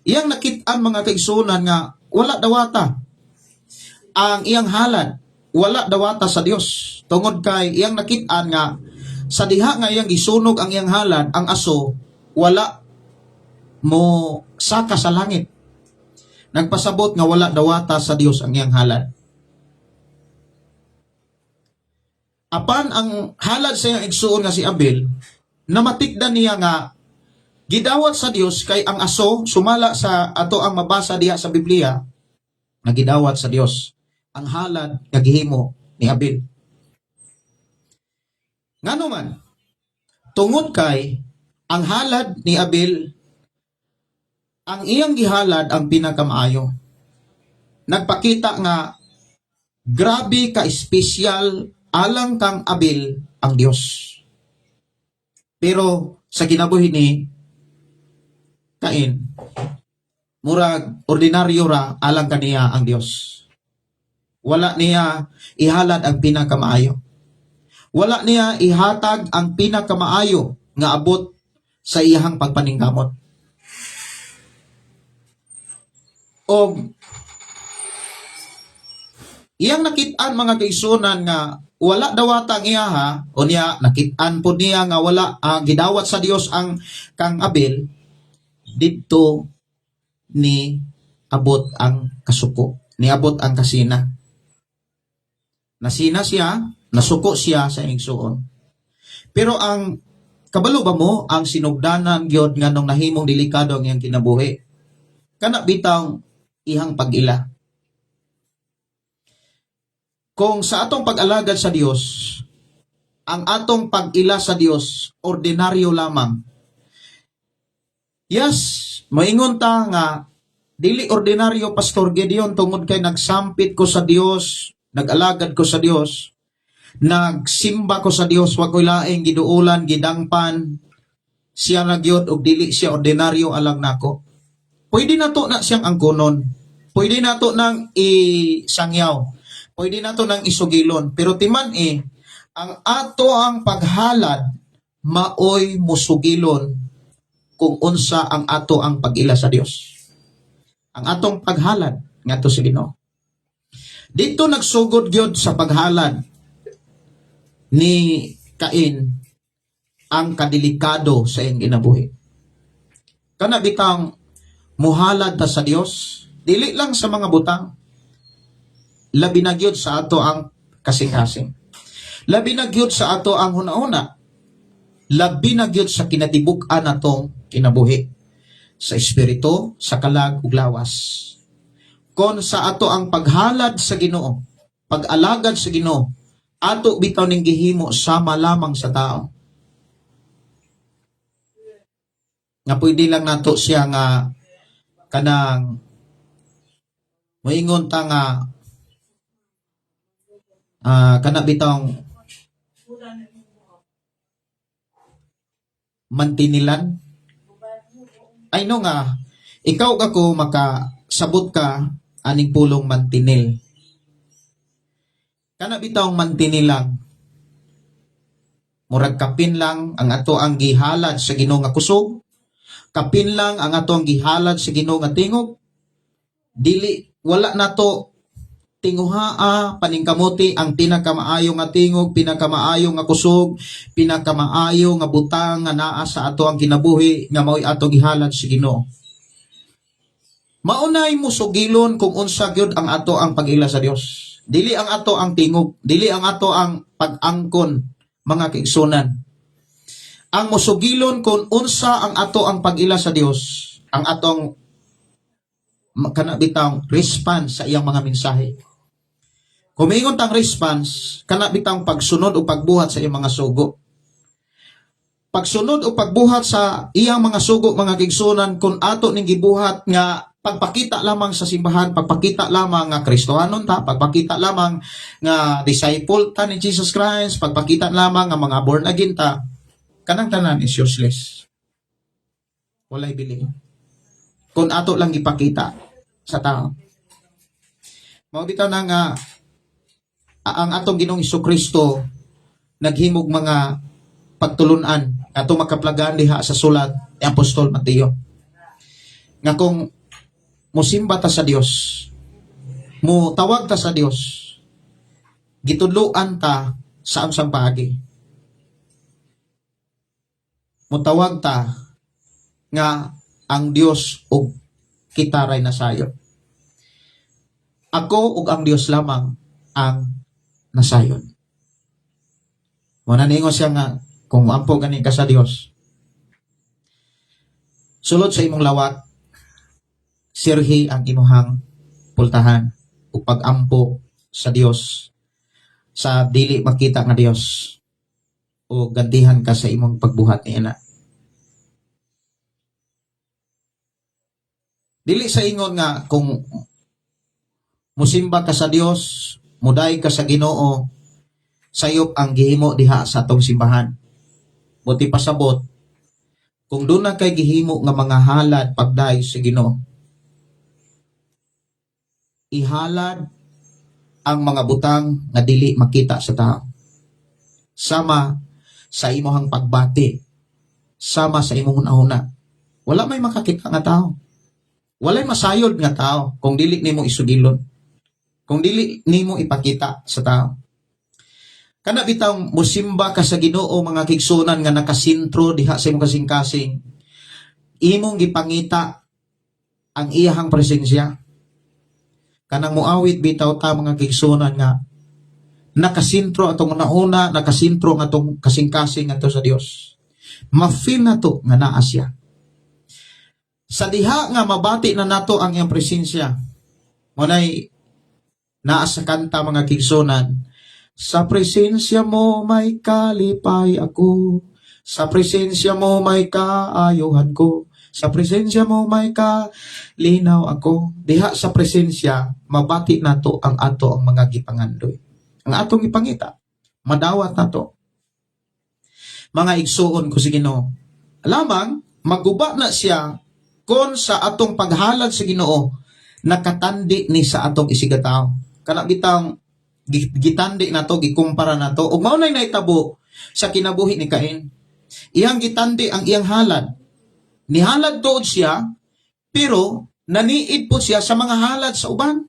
iyang nakit-an, mga kaigsunan, nga wala dawata ang iyang halad, wala dawata sa Dios, tungod kay iyang nakit-an nga sa diha nga iyang gisunog ang iyang halad, ang aso wala mo saka sa langit. Nagpasabot nga wala dawata sa Dios ang iyang halad. Apan ang halad sa iyang igsuon nga si Abel, namatikdan niya nga gidawat sa Dios, kay ang aso, sumala sa ato ang mabasa diha sa Biblia, nga gidawat sa Dios ang halad nga gihimo ni Abel. Ngano man? Tungod kay ang halad ni Abel, ang iyang gihalad ang pinakamaayo. Nagpakita nga grabe ka espesyal alang kang Abel ang Dios. Pero sa kinabuhi ni Cain, murag ordinaryo ra alang kaniya ang Dios. Wala niya ihalad ang pinakamaayo. Wala niya ihatag ang pinakamaayo nga abot sa iyahang pagpaningkamot. Og iyang nakit-an, mga kaigsuonan, nga wala dawata ang iyaha o niya nakit-an po niya nga wala gidawat sa Dios ang kang Abel. Didto ni abot ang kasuko, niabot ang kasina. Nasina siya, nasuko siya sa igsuon. Pero ang kabalo ba mo ang sinugdanan gyud nganong nahimong delikado ang iyang kinabuhi? Kana bitang ihang pag-ila. Kung sa atong pag-alagad sa Dios, ang atong pag-ila sa Dios ordinaryo lamang. Yes, moingon ta nga dili ordinaryo, Pastor Gideon, tungod kay nagsampit ko sa Dios, nag-alagad ko sa Dios, nagsimba ko sa Dios, wa ko'y laing giduulan, gidangpan, siya na gyud og dili siya ordinaryo alang nako. Pwede na to na siyang angkonon. Pwede na to nang isangyaw. Pwede na to nang isugilon. Pero timan eh, ang ato ang paghalad maoy musugilon kung unsa ang ato ang pag-ila sa Dios. Ang atong paghalad ngadto sa Ginoo. Dito nagsugod gyud sa paghalad ni Cain ang kadelikado sa iyang kinabuhi. Kana bitang muhalad ta sa Dios, dili lang sa mga butang, labi na gyud sa ato ang kasing-kasing. Labi na gyud sa ato ang hunahuna. Labi na gyud sa kinatibuk-an natong kinabuhi sa espiritu, sa kalag ug lawas. Kon sa ato ang paghalad sa Ginoo, pag-alagad sa Ginoo, ato bitaw ning gihimo sama lamang sa tao. Nga pwede lang nato siya nga kanang moingon ta nga kana bitong mantinilan. Ay no nga, ikaw ako makasabot ka aning pulong mantinil. Kana bitawng mantinil lang. Murag kapin lang ang ato ang gihalad sa Ginoo nga kusog. Kapin lang ang ato ang gihalad sa Ginoo nga tingog. Dili wala nato tinguhaa paningkamuti ang pinakamaayo nga tingog, pinakamaayo nga kusog, pinakamaayo nga butang nga naa sa ato ang kinabuhi nga mao'y ato gihalad sa Ginoo. Maunay mo sugilon kung unsa gyud ang ato ang pag-ila sa Dios. Dili ang ato ang tingog, dili ang ato ang pag-angkon, mga kaigsunan. Ang musugilon kung unsa ang ato ang pag-ila sa Dios, ang atong kana bitang response sa iyang mga mensahe. Kumingon tang response, kana bitang pagsunod o pagbuhat sa iyang mga sugo. Pagsunod o pagbuhat sa iyang mga sugo, mga kaigsunan, kung ato ning gibuhat nga pagpakita lamang sa simbahan, pagpakita lamang nga Kristohanon ta, pagpakita lamang nga disciple ta ni Jesus Christ, pagpakita lamang nga mga born again ta, kanang tanan is useless. Walay bili. Kung ato lang ipakita sa tao. Mao bitaw na nga ang atong Ginoong Kristo naghimog mga pagtulunan ato makaplagan diha sa sulat ni Apostol Mateo. Nga kung musimba ta sa Dios, mo tawag ta sa Dios, gitudloan ta sa unsang paagi. Mutawag ta nga ang Dios ug kita ray nasayon. Ako ug ang Dios lamang ang nasayon. Mo na niingon siya nga kung moampo gani ka sa Dios, sulod sa imong lawak, sirhi ang imuhang pultahan ug pagampo sa Dios, sa dili makita nga Dios, o gantihan ka sa imong pagbuhat niana. Dili sa ingon nga kung musimba ka sa Dios, muday ka sa Ginoo, sayop ang gihimo diha sa atong simbahan. Buti pasabot, kung doon na kay gihimo nga mga halad pagday sa Ginoo, ihalad ang mga butang nga dili makita sa tao. Sama sa imohang pagbati, sama sa imong hunahuna. Wala may makakita nga tao. Walay masayod nga tao kung dili nimo isugilon. Kung dili nimo ipakita sa tao. Kana bitang musimba ka sa Ginoo, mga kaigsuonan, nga nakasentro diha sa imong kasing-kasing. Imong gipangita ang iyahang presensya. Kanang muawit bitaw ta, mga kaigsuonan, nga nakasentro atong una, nakasentro nga atong kasing-kasing ngadto sa Dios. Ma-feel nato nga naa siya. Sa diha nga mabati na nato ang iyang presensya. Mao nay naa sa kanta, mga kaigsuonan, "Sa presensya mo may kalipay ako. Sa presensya mo may kaayuhan ko. Sa presensya mo may kalinaw ako." Diha sa presensya, mabati nato ang ato ang mga gipangandoy. Ang atong ipangita, madawat nato. Mga igsuon ko sa Ginoo. Lamang, maguba na siya kung sa atong paghalad sa Ginoo nakatandi ni sa atong isigataw. Kana bitang gitandi nato, gikumpara nato, ug mao nay nahitabo sa kinabuhi ni Cain. Iyang gitandi ang iyang halad. Nihalad tuod siya, pero naniid po siya sa mga halad sa uban.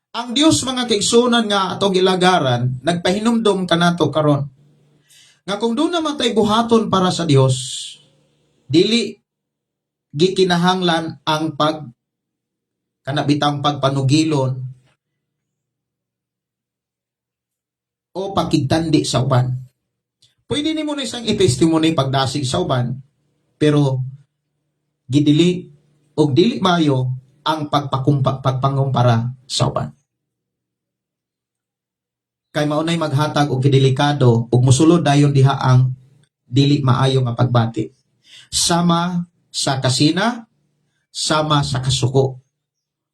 Ang Dios, mga kaigsuonan nga atong gilagaran, nagpahinumdom kanato karon nga kung duna man tay buhaton para sa Dios, dili gikinahanglan ang pag kana bitang pagpanugilon o pakigtandi sa uban. Pwede nimo na isang i-testimony pagdasig sa uban, pero gidili og dili mayo ang pagpangumpara sa uban. Kay maunay maghatag og kidelikado ug mosulod dayon diha ang dili maayo nga pagbati. Sama sa kasina, sama sa kasuko.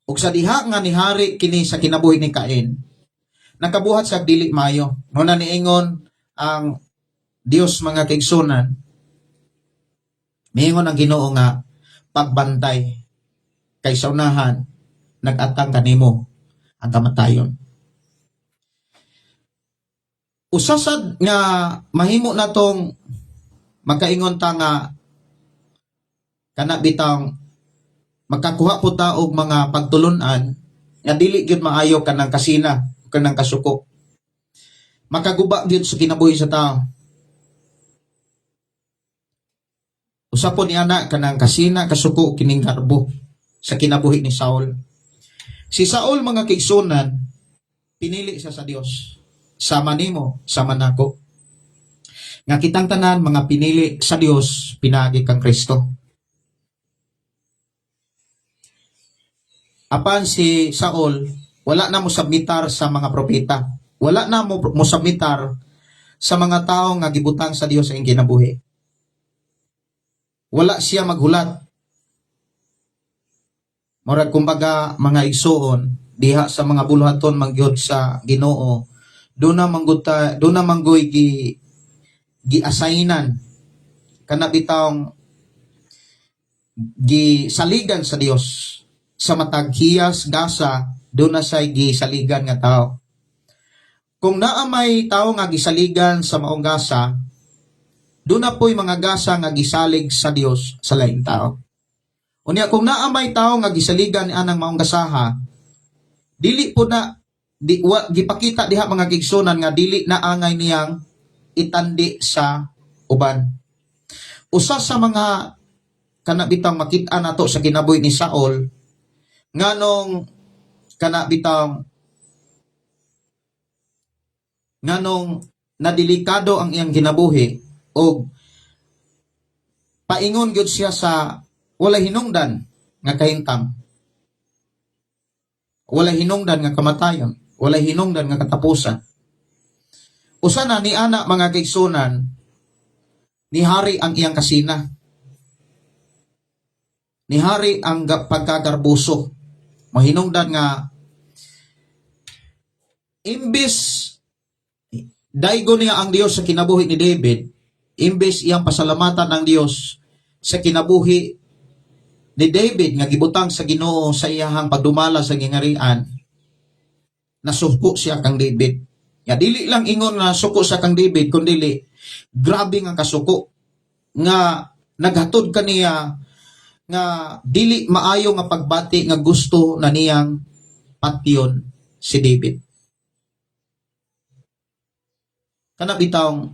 Ug sa diha nga nihari kini sa kinabuhi ni Cain, nakabuhat sa dili maayo. Mao na niingon ang Dios, mga kaigsuonan, miingon ang Ginoo nga pagbantay kay sa unahan nag-atang kanimo ang kamatayon. Usa sad nga mahimo natong makaingon ta nga kana bitang makakuha po ta og mga pagtulunan nga dili gyud maayo kanang kasina, kanang kasuko. Makaguba gyud sa kinabuhi sa tao. Usa po ni ana kanang kasina, kasuko, kining garbo sa kinabuhi ni Saul. Si Saul, mga kaigsuonan, pinili siya sa Dios. Sama nimo, sama nako. Nga kitang tanan mga pinili sa Dios pinaagi kang Kristo. Apan si Saul, wala na mosubmitar sa mga propeta. Wala na mo mosubmitar sa mga tao nga gibutang sa Dios sa iyang kinabuhi. Wala siya maghulat. Murag kumbaga, mga igsuon, diha sa mga buluhaton mangyod sa Ginoo, duna manggud ta, duna manggoy gi assignan kana bitawng gisaligan sa Dios sa matag hiyas gasa, duna say gisaligan nga tao. Kung naa may tao nga gisaligan sa maong gasa, duna po'y mga gasa nga gisalig sa Dios sa laing tao. Unya kung naa may tao nga gisaligan ni anang maong gasaha, dili po na di wa, gipakita diha, mga kaigsuonan, nga dili na angay niyang itandi sa uban. Usa sa mga kana bitang makita nato sa kinabuhi ni Saul nganong kana bitang nganong nadelikado ang iyang kinabuhi og paingon gyud siya sa walay hinungdan nga kahintang, walay hinungdan nga kamatayon, walay hinungdan nga katapusan. Usa na ni ana, mga kaigsuonan, nihari ang iyang kasina, nihari ang pagkagarbuso, mahinungdan nga imbis daigo niya ang Dios sa kinabuhi ni David, imbes iyang pasalamatan ang Dios sa kinabuhi ni David nga gibutang sa Ginoo sa iyahang pagdumala sa gingarian, nasuko siya kang David. Ya, dili lang ingon nga suko sa kang David, kundi grabe nga kasuko nga naghatod kaniya nga dili maayo nga pagbati nga gusto na niyang patyon si David. Kana bitawng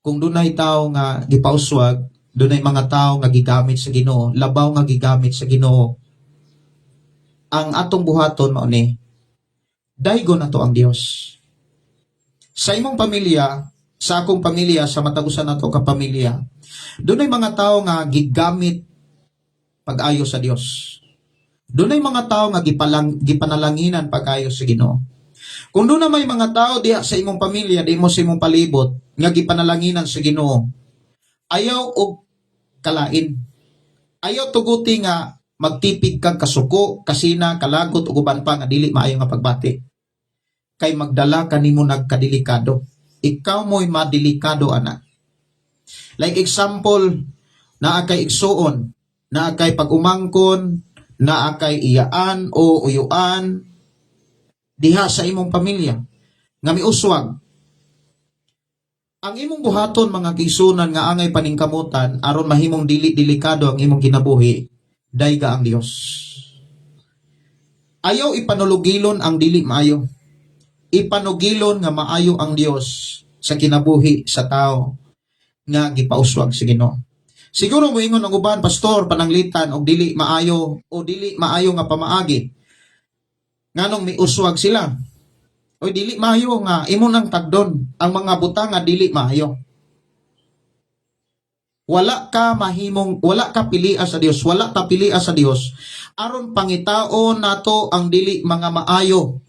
kung dunay tawo nga gipauswag, dunay mga tawo nga gigamit sa Ginoo, labaw nga gigamit sa Ginoo. Ang atong buhaton mao ni daygon nato ang Dios. Sa imong pamilya, sa akong pamilya, sa matag usa nato ka pamilya, dunay mga tawo nga gigamit pag-ayo sa Dios. Dunay mga tawo nga gipanalanginan pag-ayo sa Ginoo. Kung duna may mga tao diha sa imong pamilya, di mo sa imong palibot, nga gipanalanginan sa Ginoo, ayaw og kalain. Ayaw tuguti nga magtipig kag kasuko, kasina, kalagot ug uban pa nga dili maayo nga pagbati. Kay magdala kanimo nagkadelikado. Ikaw mo'y madelikado, ana. Like example, naa kay igsuon, naa kay pag-umangkon, naa kay iyaan o uyuan diha sa imong pamilya nga miuswag. Ang imong buhaton, mga kaigsuonan nga angay paningkamutan, aron mahimong dili delikado ang imong kinabuhi, dayga ang Dios. Ayaw ipanulugilon ang dili maayo. Ipanugilon nga maayo ang Dios sa kinabuhi sa tao nga gipauswag sa Ginoo. Siguro moingon ang uban, "Pastor, pananglitan og dili maayo o dili maayo nga pamaagi. Nganong miuswag sila?" Oy, dili maayo nga imo nang tagdon ang mga butang nga dili maayo. Wala ka mahimong, wala ka pilia sa Dios, wala ta pilia sa Dios aron pangitaon nato ang dili mga maayo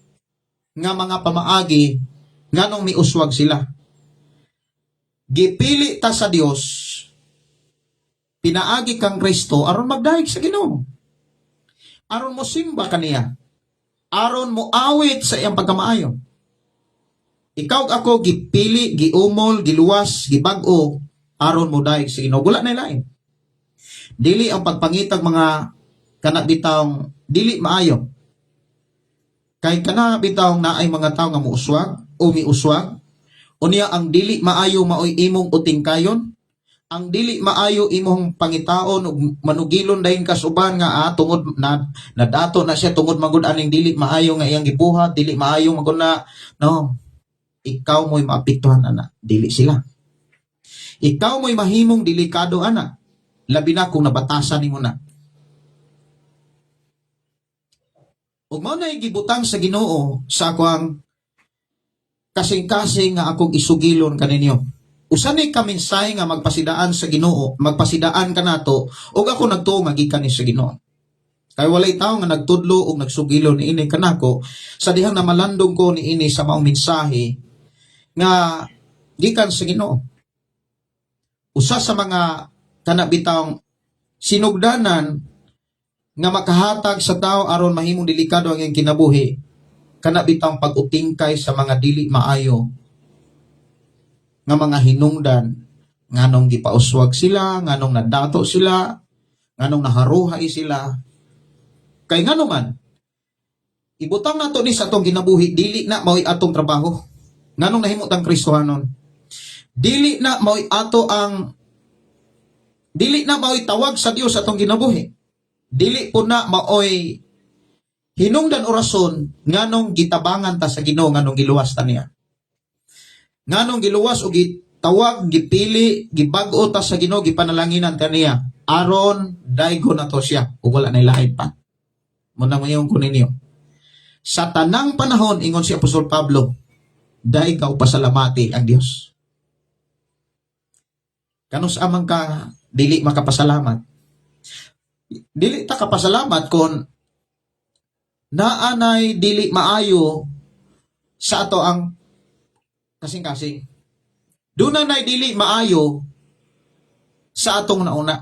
nga mga pamaagi nganong miuswag sila. Gipili ta sa Dios pinaagi kang Kristo aron magdayeg sa Ginoo. Aron mo simba kaniya. Aron mo awit sa iyang pagkamaayo. Ikaw ug ako gipili, giumol, giluwas, gibag-o aron mo dayeg sa Ginoo. Wala na lain. Dili ang pagpangitag mga kana bitawng dili maayo. Kay kana bitawng naay mga tawo nga muuswag o miuswag, unya ang dili maayo maoy imong utingkayon, ang dili maayo imong pangitaon ug manugilon dayon ka uban nga tungod na nadato na siya tungod magud aning dili maayo nga iyang gibuhat, dili maayo magud na. No, ikaw mo'y maapektuhan ana, dili sila. Ikaw mo'y mahimong delikado ana, labi na kung nabatasan nimo na. Ug mao na gibutang sa Ginoo sa akoang kasing-kasing nga akong isugilon kaninyo. Usa ni ka mensahe nga magpasidaan sa Ginoo, magpasidaan kanato ug ako nagtuo nga gikan ni sa Ginoo. Kay walay tawo nga nagtudlo ug nagsugilon niini kanako sa dihang namalandong ko niini sa maong mensahe nga gikan sa Ginoo. Usa sa mga kana bitawng sinugdanan nga makahatag sa tao aron mahimong delikado ang iyang kinabuhi, kana bitawng pag-utingkay sa mga dili maayo nga mga hinungdan nganong gipauswag sila, nganong nadato sila, nganong naharuhay sila. Kay ngano man, ibutang nato ni sa atong kinabuhi, dili na mao'y atong trabaho. Nganong nahimo tang Kristohanon? Dili na mao'y ato ang dili na mao'y tawag sa Dios atong kinabuhi. Dili po na maoy hinungdan o rason nganong gitabangan ta sa Ginoo, nganong giluwas ta niya. Nganong giluwas o gitawag, gipili, gibag-o ta sa Ginoo, gipanalanginan ta niya aron daygon nato siya ug wala nay lain pa. Muna mo yung kuninyo. Sa tanang panahon, ingon si Apostol Pablo, dayga ug pasalamati ang Dios. Kanus-a man ka dili makapasalamat? Dili ta kapasalamat kon naa nay dili maayo sa ato ang kasing-kasing. Duna nay dili maayo sa atong nauna.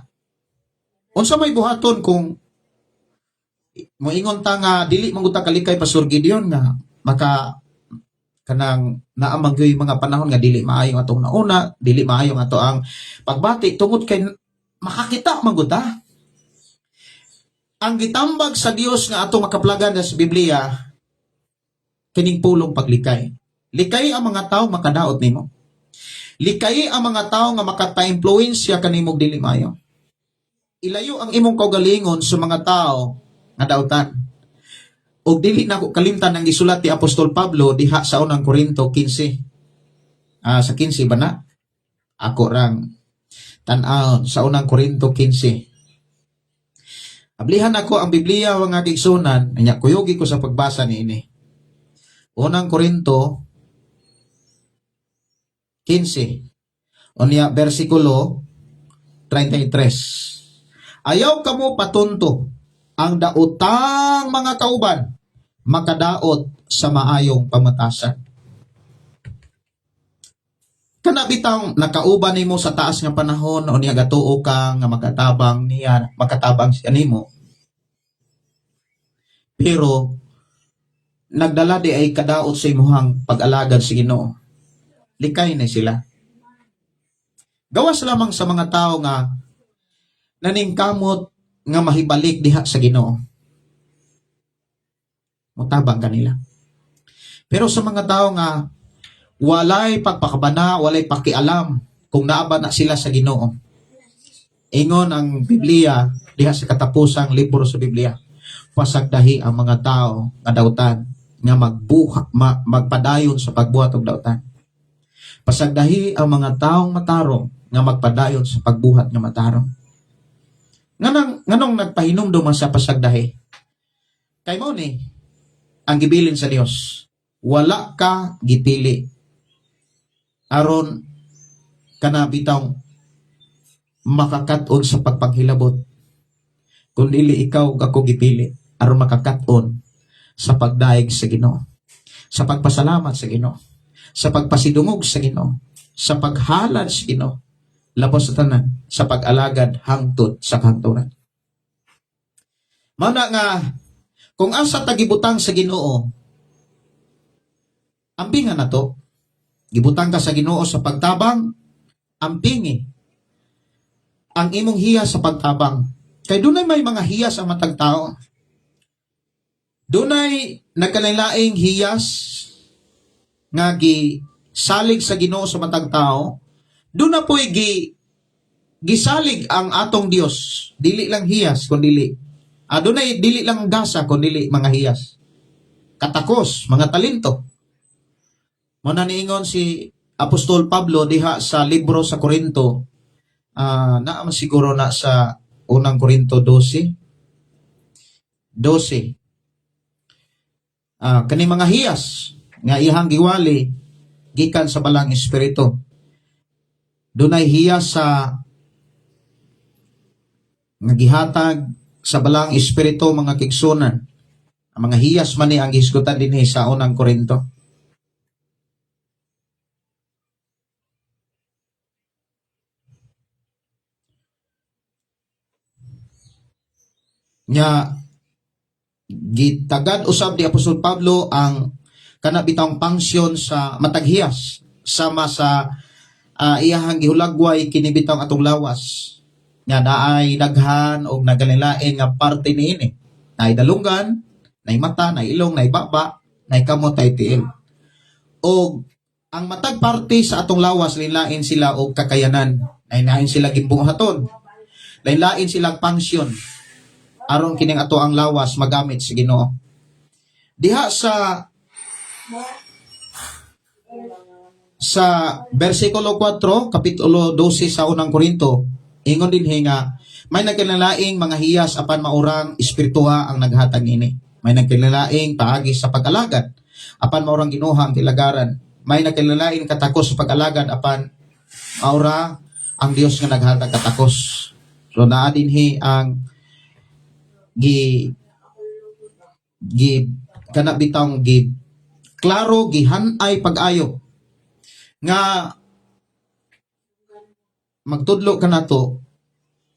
Unsa may buhaton kung moingon ta nga dili man gud ta kalikay, Pastor Gideon, nga maka kanang naa man gyud mga panahon nga dili maayo ang atong nauna, dili maayo ang ato ang pagbati tungod kay makakita man gud ta? Ang gitambag sa Dios nga atong makaplagan sa Biblia, Kining pulong paglikay. Likay ang mga tao makadaot nimo. Likay ang mga tao nga makapa-impluwensya kanimo dili maayo. Ilayo ang imong kaugalingon sa mga tao nga dautan. Og dili na ko kalimtan ang gisulat ni Apostol Pablo diha sa Unang Korinto 15. Sa 15 ba na? Ako rang tan-awon sa Unang Korinto 15. Ablihan ako ang Biblia, mga kaigsuonan, nya kuyugi ko sa pagbasa niini. Unang Korinto 15. Unya bersikulo 33. "Ayaw kamo patunto, ang daotang mga kauban makadaot sa maayong pamatasan." Kana bitang nakauban nimo sa taas nga panahon o niya gatuo ka nga makatabang niya, makatabang siya nimo. Pero nagdala diay kadaot sa imuhang pag-alagad sa Ginoo. Likay na sila. Gawas lamang sa mga tao nga naningkamot nga mahibalik diha sa Ginoo. Mutabang kanila. Pero sa mga tao nga walay pagpakabana, walay pakialam kung naa ba na sila sa Ginoo. Ingon ang Biblia diha sa katapusang libro sa Biblia, pasagdahi ang mga tao nga dautan nga magpadayon sa pagbuhat og dautan. Pasagdahi ang mga taong matarong nga magpadayon sa pagbuhat nga matarong. Nganong nagpahinumdum man sa pasagdahi? Kay mao ni ang gibilin sa Dios. Wala ka gipili aron kana bitawng makakat-on sa pagpanghilabot. Kun dili ikaw ug ako gipili aron makakat-on sa pagdayeg sa Ginoo, sa pagpasalamat sa Ginoo, sa pagpasidungog sa Ginoo, sa paghalad sa Ginoo, labos sa tanan, sa pag-alagad hangtod sa kahangturan. Mao na nga kung asa ta gibutang sa Ginoo, ampingan na to. Gibutang ka sa Ginoo sa pagtabang, ampingi ang imong hiyas sa pagtabang. Kay dunay may mga hiyas ang matag tao. Dunay nagkalainlaing hiyas nga gisalig sa Ginoo sa matag tao. Doon na po'y gisalig ang atong Dios. Dili lang hiyas kundi dunay dili lang gasa kundi mga hiyas. Katakos, mga talento. Mao na niingon si Apostol Pablo diha sa libro sa Korinto, naa man siguro na sa Unang Korinto 12. 12. Kani mga hiyas nga iyang giwali gikan sa Balang Espiritu. Dunay hiyas sa nga gihatag sa Balang Espiritu, mga kaigsuonan. Ang mga hiyas man ni ang gihisgutan dinhi sa Unang Korinto. Nya gitagad usab ni Apostol Pablo ang kana bitawng function sa matag hiyas sama sa iyahang gihulagway kini bitawng atong lawas nga naay daghan og nagkalainlain nga parte niini. Naay dalunggan, naay mata, naay ilong, naay baba, naay kamot, naay tiil. Og ang matag parte sa atong lawas, lain sila og kakayanan. Lain sila gimbuhaton. Lain-lain silang function aron kining ato ang lawas magamit sa Ginoo. Diha sa versikulo 4, kapitulo 12 sa Unang Korinto, ingon din nga may nagkinalaing mga hiyas apan maurang espirituha ang naghatag ini. May nagkinalaing paagi sa pag-alagad apan maurang Ginoo ang tilagaran. May nagkinalaing katakos sa pag-alagad apan maura ang Dios nga naghatag katakos. So naa dinhi ang gi gi kana bitawng gi klaro, gihanay pag-ayo nga magtudlo ka nato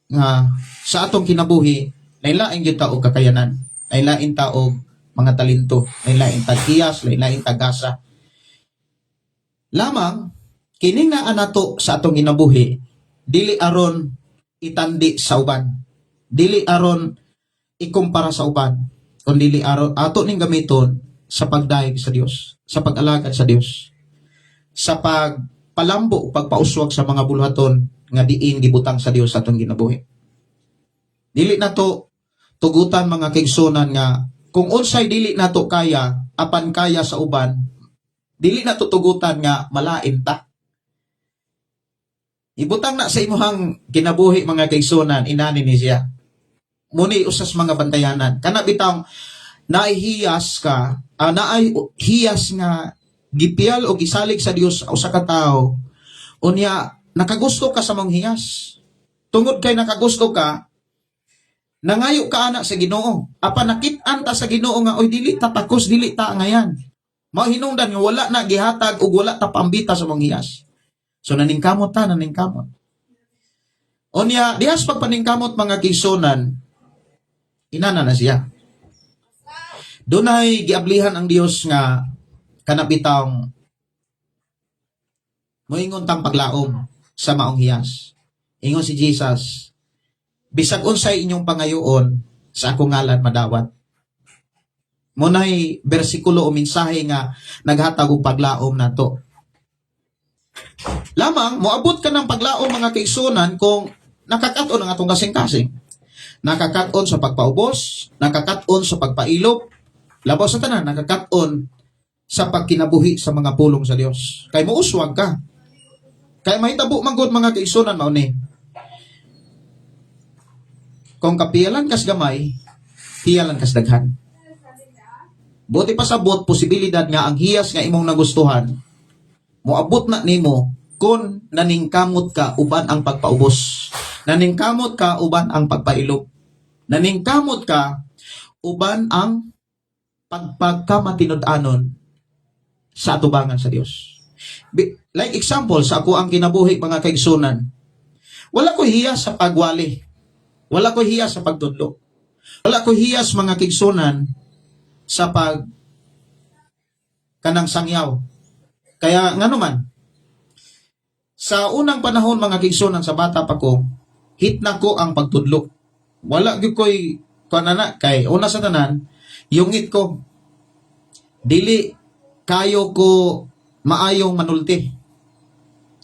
nga sa atong kinabuhi lain-lain gyud ta og kakayanan, lain-lain ta og mga talento, lain-lain tag hiyas, lain-lain tag gasa. Lamang kining naa nato sa atong kinabuhi, dili aron itandi sa uban, dili aron ikumpara sa uban, kun dili aron ato ning gamiton. sa pagdayeg sa Dios, sa pag-alagad sa Dios, sa pagpalambo, pagpauswag sa mga buluhaton nga diin gibutang sa Dios sa atong kinabuhi. Dili nato tugutan, mga kaigsunan, nga kung unsay dili nato kaya apan kaya sa uban, dili nato tugutan nga malain ta. Ibutang na sa imuhang kinabuhi, mga kaigsunan, inani ni siya. Muni usas mga bantayanan. Kana bitang naihiyas ka, naay hiyas nga gipiyal o gisalig sa Dios usa ka tawo. Unya nakagusto ka sa mong hiyas. Tungod kay nakagusto ka, nangayo ka ana sa Ginoo. Apan nakit-an ta sa Ginoo nga, "Oy, dili ta takos, dili ta angayan." Mao hinungdan nga wala na gihatag ug wala ta pambita sa mong hiyas. So naningkamot ta, naningkamot. Unya, dihas pagpaningkamot, mga kaigsunan, inana na siya. Dunay giablihan ang Dios nga kana bitang moingon tang paglaom sa maong hiyas. Ingon si Jesus, "Bisag unsay inyong pangayoon sa akong ngalan, madawat." Munay bersikulo o mensahe nga naghatag og paglaom nato. Lamang, moabot ka ng paglaom, mga kaigsunan, kung nakakat-on ang atong kasing-kasing. Nakakat-on sa pagpaubos, nakakat-on sa pagpailop, labaw sa tanan, nakakat-on sa pagkinabuhi sa mga pulong sa Dios. Kay mouswag ka. Kay mahitabo man gud, mga kaigsunan, mao ni. Kung kapiyalan kas gamay, piyalan kas daghan. Buot pasabot, posibilidad nga ang hiyas nga imong nagustuhan, moabot na nimo kung naningkamot ka uban ang pagpaubos. Naningkamot ka uban ang pagpailop. Naningkamot ka uban ang pagpagkamatinud-anon sa atubangan sa Dios. Like example, sa ako ang kinabuhi, mga kaigsunan, wala ko hiyas sa pagwali. Wala ko hiyas sa pagtudlo. Wala ko hiyas, mga kaigsunan, sa pag kanang sangyaw. Kaya ngano man, sa unang panahon, mga kaigsunan, sa bata pa ko, hit na ko ang pagtudlo. Wala gyud ko'y kuan na kay una sa tanan, yungit ko. Dili kayo ko maayong manulti.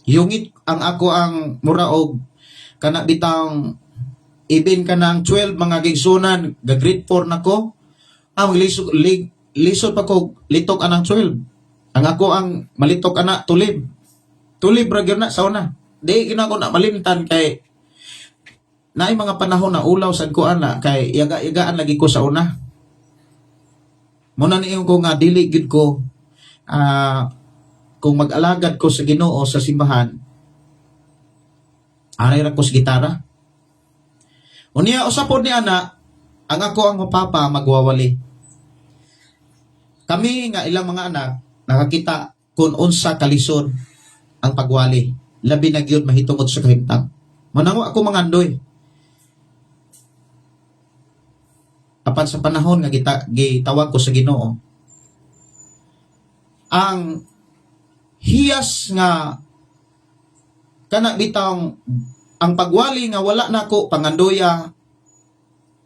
Yungit ang ako ang mura og kana bitang even kanang 12, mga kaigsunan, ga grade 4 na ko. Ah, lisod, lisod pa ko litok anang 12. Ang ako ang malitok ana tulib. Tulib ra gyud na sa una. Di gina ko na malimtan kay naay mga panahon na ulaw sad ko ana kay yaga-yagaan lagi ko sa una. Muna niingon ko nga dili gyud ko kung mag-alagad ko sa Ginoo sa simbahan, aray ra ko sa gitara. Unya usa pod ni ana, ang ako ang papa magwawali. Kami nga ilang mga anak nakakita kung unsa kalisod ang pagwali. Labi na gyud mahitungod sa kahimtang. Manango ako mangandoy. Apan sa panahon nga gitawag ko sa Ginoo, ang hiyas nga kana bitang ang pagwali nga wala nako pangandoya,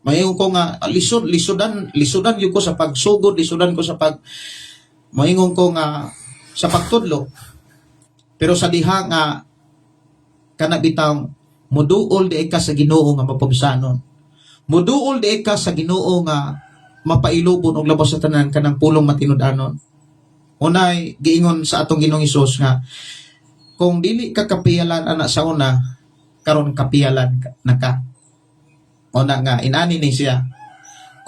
maingon ko nga lisod, lisudan, lisudan gyud ko sa pagsugod, lisudan ko sa pag, maingon ko nga sa pagtudlo. Pero sa diha nga kana bitang muduol di ka sa Ginoo nga mapabsanon, muduol di ka sa Ginoo nga mapailubon, og labaw sa tanan kanang pulong matinud-anon. Unay giingon sa atong Ginoong Hesus nga kung dili ka kapiyalan ana sa una, karon kapiyalan na ka. Una nga inani ni siya.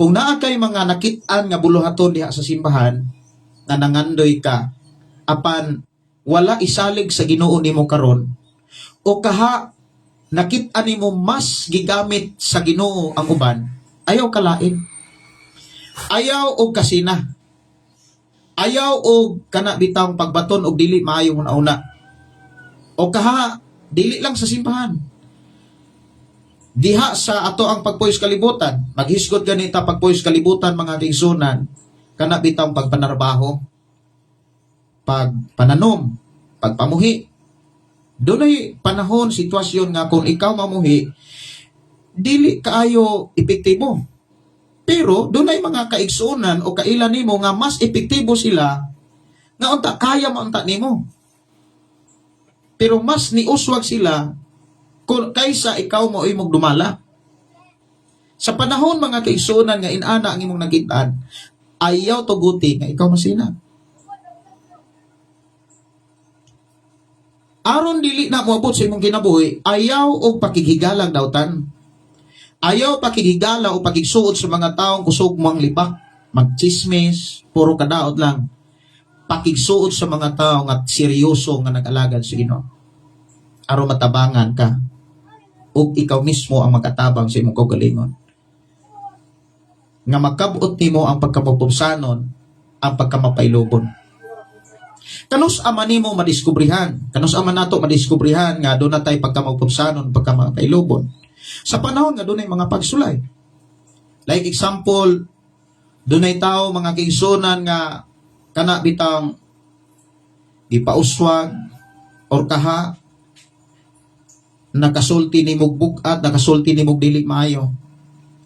Kung naa kay mga nakit-an nga buluhaton diha sa simbahan nga nangandoy ka apan wala isalig sa Ginoo nimo karon, o kaha nakit-an nimo mas gigamit sa Ginoo ang uban, ayaw kalain. Ayaw og kasina. Ayaw og kana bitang pagbaton og dili maayong una-una. O kaha dili lang sa simbahan, diha sa ato ang pagpuyo kalibutan, maghisgot ganita pagpuyo kalibutan, mga kaigsunan, kana bitang pagpanarbaho, pagpananom, pagpamuhi. Dunay panahon, sitwasyon nga kung ikaw mamuhi, dili kaayo epektibo. Pero dunay mga kaigsuonan o kaila nimo nga mas epektibo sila nga unta kaya mo unta nimo. Pero mas niuswag sila kung kaysa ikaw mo imong dumala. Sa panahon, mga kaigsuonan, nga inana ang imong nakitaan, ayaw tuguti nga ikaw masina. Aron dili na moabot sa imong kinabuhi, ayaw og pakighigalang dautan. Ayaw pakighigala o pakigsuot sa mga taong kusog mo ang libak, magchismis, puro kadaot lang. Pakigsuot sa mga tao nga seryoso nga nag-alagad sa Ginoo. Aron matabangan ka ug ikaw mismo ang makatabang sa imong kaugalingon. Nga makabot nimo ang pagkamapubsanon, ang pagkamapailobon. Kanus ama nimo madiskubrihan, kanus ama nato madiskubrihan nga doon na tayo pagkamapubsanon, pagkamapailobon? Sa panahon nga dunay mga pagsulay. Like example, dunay tao, mga kaigsunan, nga kana bitang gipauswag or kaha nakasulti ni bug-at, nakasulti ni dili maayo.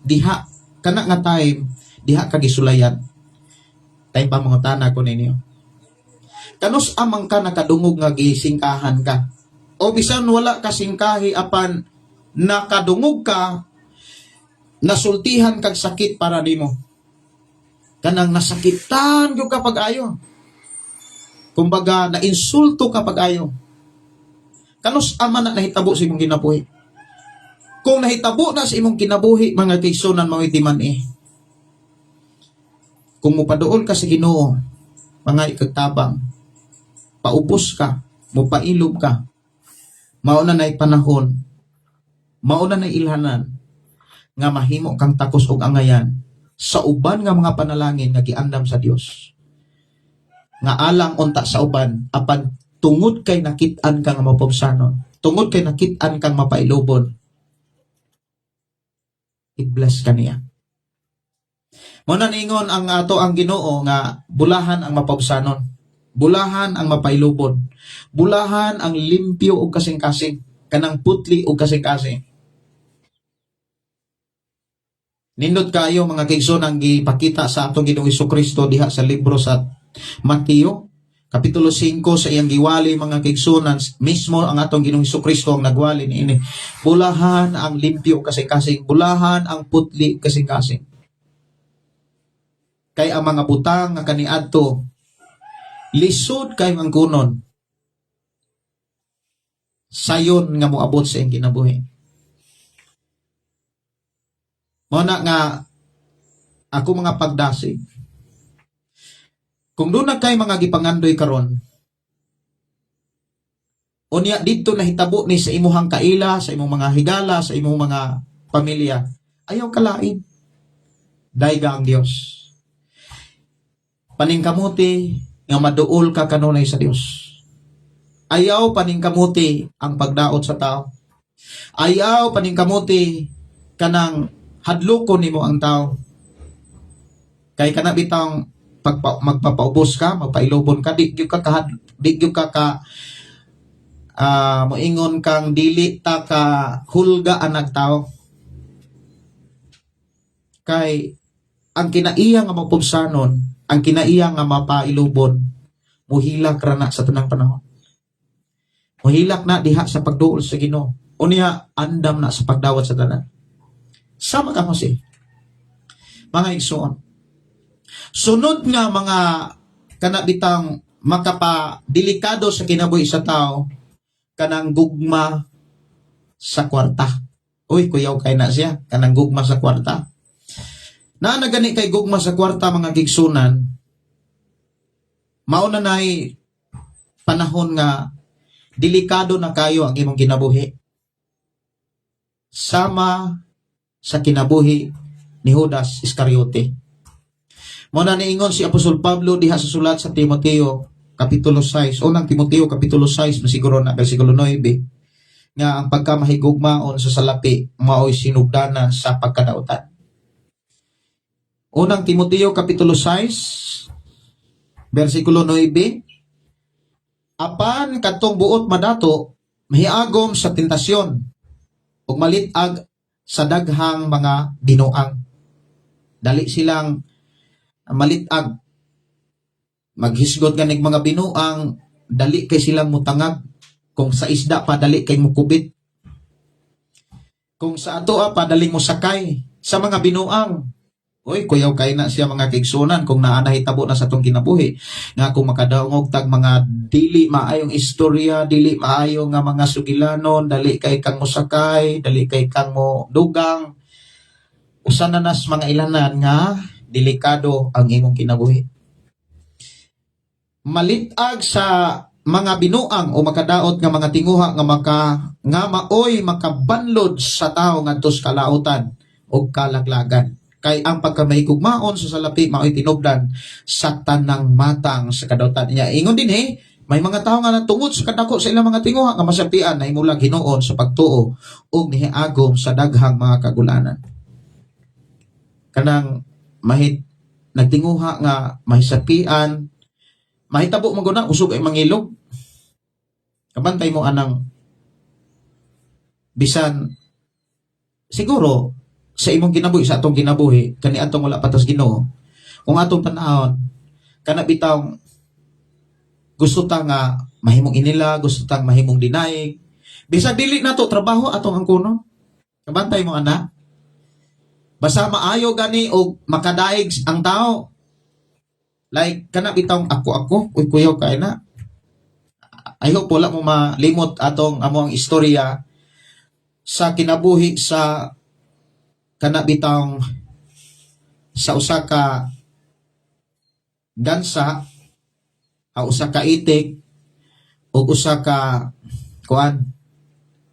Diha kana nga time, diha ka gisulayan. Time pa mga tana ko ninyo. Kanus amang ka nakadungog nga gisingkahan ka? O bisan wala ka singkahi, apan nakadungog ka nasultihan kag sakit para nimo. Kanang nasakitan gyud ka pag-ayo. Kumbaga, nainsulto ka pag-ayo. Kanus ama na nahitabo sa imong kinabuhi? Kung nahitabo na sa imong kinabuhi, mga kaigsunan, mga itiman eh. Kung mupaduol ka sa Ginoo, mga ikagtabang, paubos ka, mupailob ka, mao na na'y panahon, mao na na'y ilhanan, nga mahimo kang takos og angayan sa uban nga mga panalangin nga giandam sa Dios. Nga alang unta sa uban, apan tungod kay nakit-an kang mapubsanon, tungod kay nakit-an kang mapailobon, i-bless ka niya. Mo na ningon ang ato ang Ginoo nga bulahan ang mapubsanon, bulahan ang mapailobon, bulahan ang limpyo og kasing-kasing, kanang putli og kasing-kasing. Nindot kayo, mga kaigsoon, ang gipakita sa atong Ginoong Kristo diha sa libro sa Mateo Kapitulo 5 sa iyang giwali, mga kaigsunan, mismo ang atong Ginoong Kristo ang nagwali niini. Bulahan ang limpyo kasing-kasing, bulahan ang putli kasing-kasing. Kay ang mga butang nga kaniadto lisod kay mangkunon sayon nga moabot sa iyang kinabuhi. Mao na nga ako mga pagdasig. Kung doon na kay mga gipangandoy karon, unya didto nahitabo ni sa imuhang kaila, sa imong mga higala, sa imong mga pamilya, ayaw kalain. Dayga ang Dios. Paningkamuti nga maduol ka kanunay sa Dios. Ayaw paningkamuti ang pagdaot sa tao. Ayaw paningkamuti kanang hadlokon nimo ang tao. Kay kana bitang magpapaubos ka, magpailobon ka, di gyud ka ka moingon kang dili ta ka hulga anag tao. Kay ang kinaiya nga mapubsanon, ang kinaiya nga mapailobon, muhilak ra na sa tanang panahon. Muhilak na diha sa pagduol sa Ginoo. Unya andam na sa pagdawat sa tanan. Sama ka Jose. Mga igsoon. Sunod nga mga kanabitang makapa delikado sa kinabuhi sa tao, kanang gugma sa kwarta. Uy, kuyaw kay na siya, kanang gugma sa kwarta. Naa na gani kay gugma sa kwarta, mga gigsunan, mao na nay panahon nga delikado na kayo ang imong kinabuhi. Sama sa kinabuhi ni Judas Iscariote. Mao na niingon si Apostol Pablo diha sa sulat sa Timoteo kapitulo 6, unang Timoteo kapitulo 6, masiguro na bersikulo 9, nga ang pagkamahigugmaon sa salapi mao'y sinugdanan sa pagkadautan. Unang Timoteo kapitulo 6 bersikulo 9: Apan kadtong buot madato mahiagom sa tentasyon ug malit-ag sa daghang mga binuang. Dali silang malitag, maghisgot ganig mga binuang, dali kay silang mutangag. Kung sa isda pa, dali kay mukubit. Kung sa atoa pa, dali mo sakay sa mga binuang. Oy, kuyaw kay na siya, mga kaigsuonan, kung naa nahitabo na sa atong kinabuhi nga kung makadungog tag mga dili maayong istorya, dili maayo nga mga sugilanon, dali kay kang mosakay, dali kay kang mo dugang. Usa na nas mga ilanan nga delikado ang imong kinabuhi. Malitag sa mga binuang o makadaot nga mga tinguha nga maoy makabanlod sa tao ngadto sa kalautan o kalaglagan, kay ang pagkamahigugmaon sa salapi maoy tinubdan sa tanang matang sa kadautan niya. Ingon din eh, may mga tao nga natungod sa kadako sa ilang mga tinguha nga masapian na imulag hinuon sa pagtuo ug nihiagom sa daghang mga kagulanan. Kanang mahit nagtinguha nga mahisapian, mahitabo man gud na, kusog ay mangilog. Kabantay mo anang bisan siguro sa imong kinabuhi, sa atong kinabuhi kani atong wala pa tas Ginoo, kung atong tan-awon kana bitawng gusto ta nga mahimong inila, gusto tang mahimong dinaig, bisan dili nato trabaho, atong angkunon. Kabantay mo ana, basta maayo gani og makadaig ang tao, like kana bitawng ako ako. Uy, kuyaw kay na. I hope wala mo malimot atong amo ang istorya sa kinabuhi sa kana bitawng sa usa ka gansa, usa ka itik ug usa ka kuan,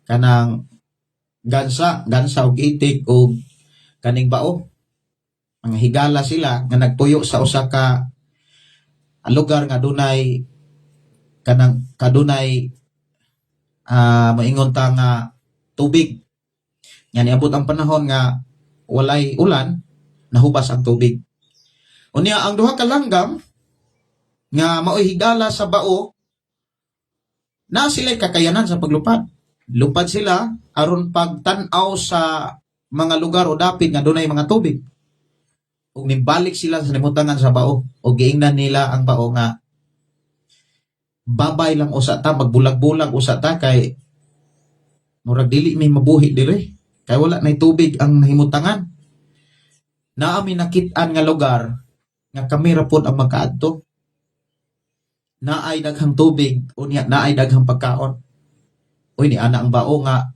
kanang gansa gansa og itik ug kaning bao. Mga higala sila nga nagpuyo sa usa ka lugar nga dunay kanang kadunay, moingon ta nga tubig. Nga niabot ang panahon nga walay ulan, nahubas ang tubig. Unya ang duha ka langgam nga maoy higala sa bao na sila'y kakayanan sa paglupad. Lupad sila aron pagtan-aw sa mga lugar o dapit nga dunay mga tubig. Ug nibalik sila sa nahimutangan sa bao ug giingnan nila ang bao nga babay lang usa ta, magbulag-bulag usa ta kay murag dili may mabuhi diri kay wala nay tubig ang nahimutangan. Naa mi nakit-an nga lugar nga kami ra pod ang makaadto. Naay daghang tubig, unya naay daghang pagkaon. Uy, niana ang bao nga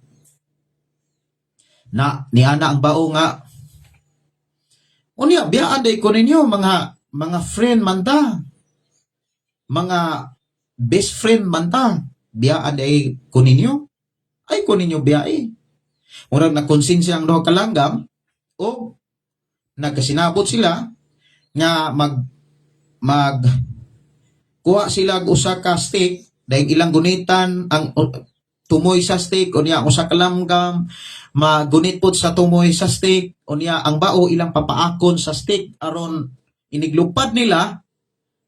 unya biyaan day ko ninyo, mga friend man ta, mga best friend man ta, biyaan day ko ninyo, ay ko ninyo biyai. Murag na konsensya ang duha ka langgam o nagkasinabot sila nga mag mag kuha sila og usa ka stick, dahil ilang gunitan ang tumoy sa stick. Unya ang usa ka langgam magunit pod sa tumoy sa stick. Unya ang bao ilang papaakon sa stick aron iniglupad nila,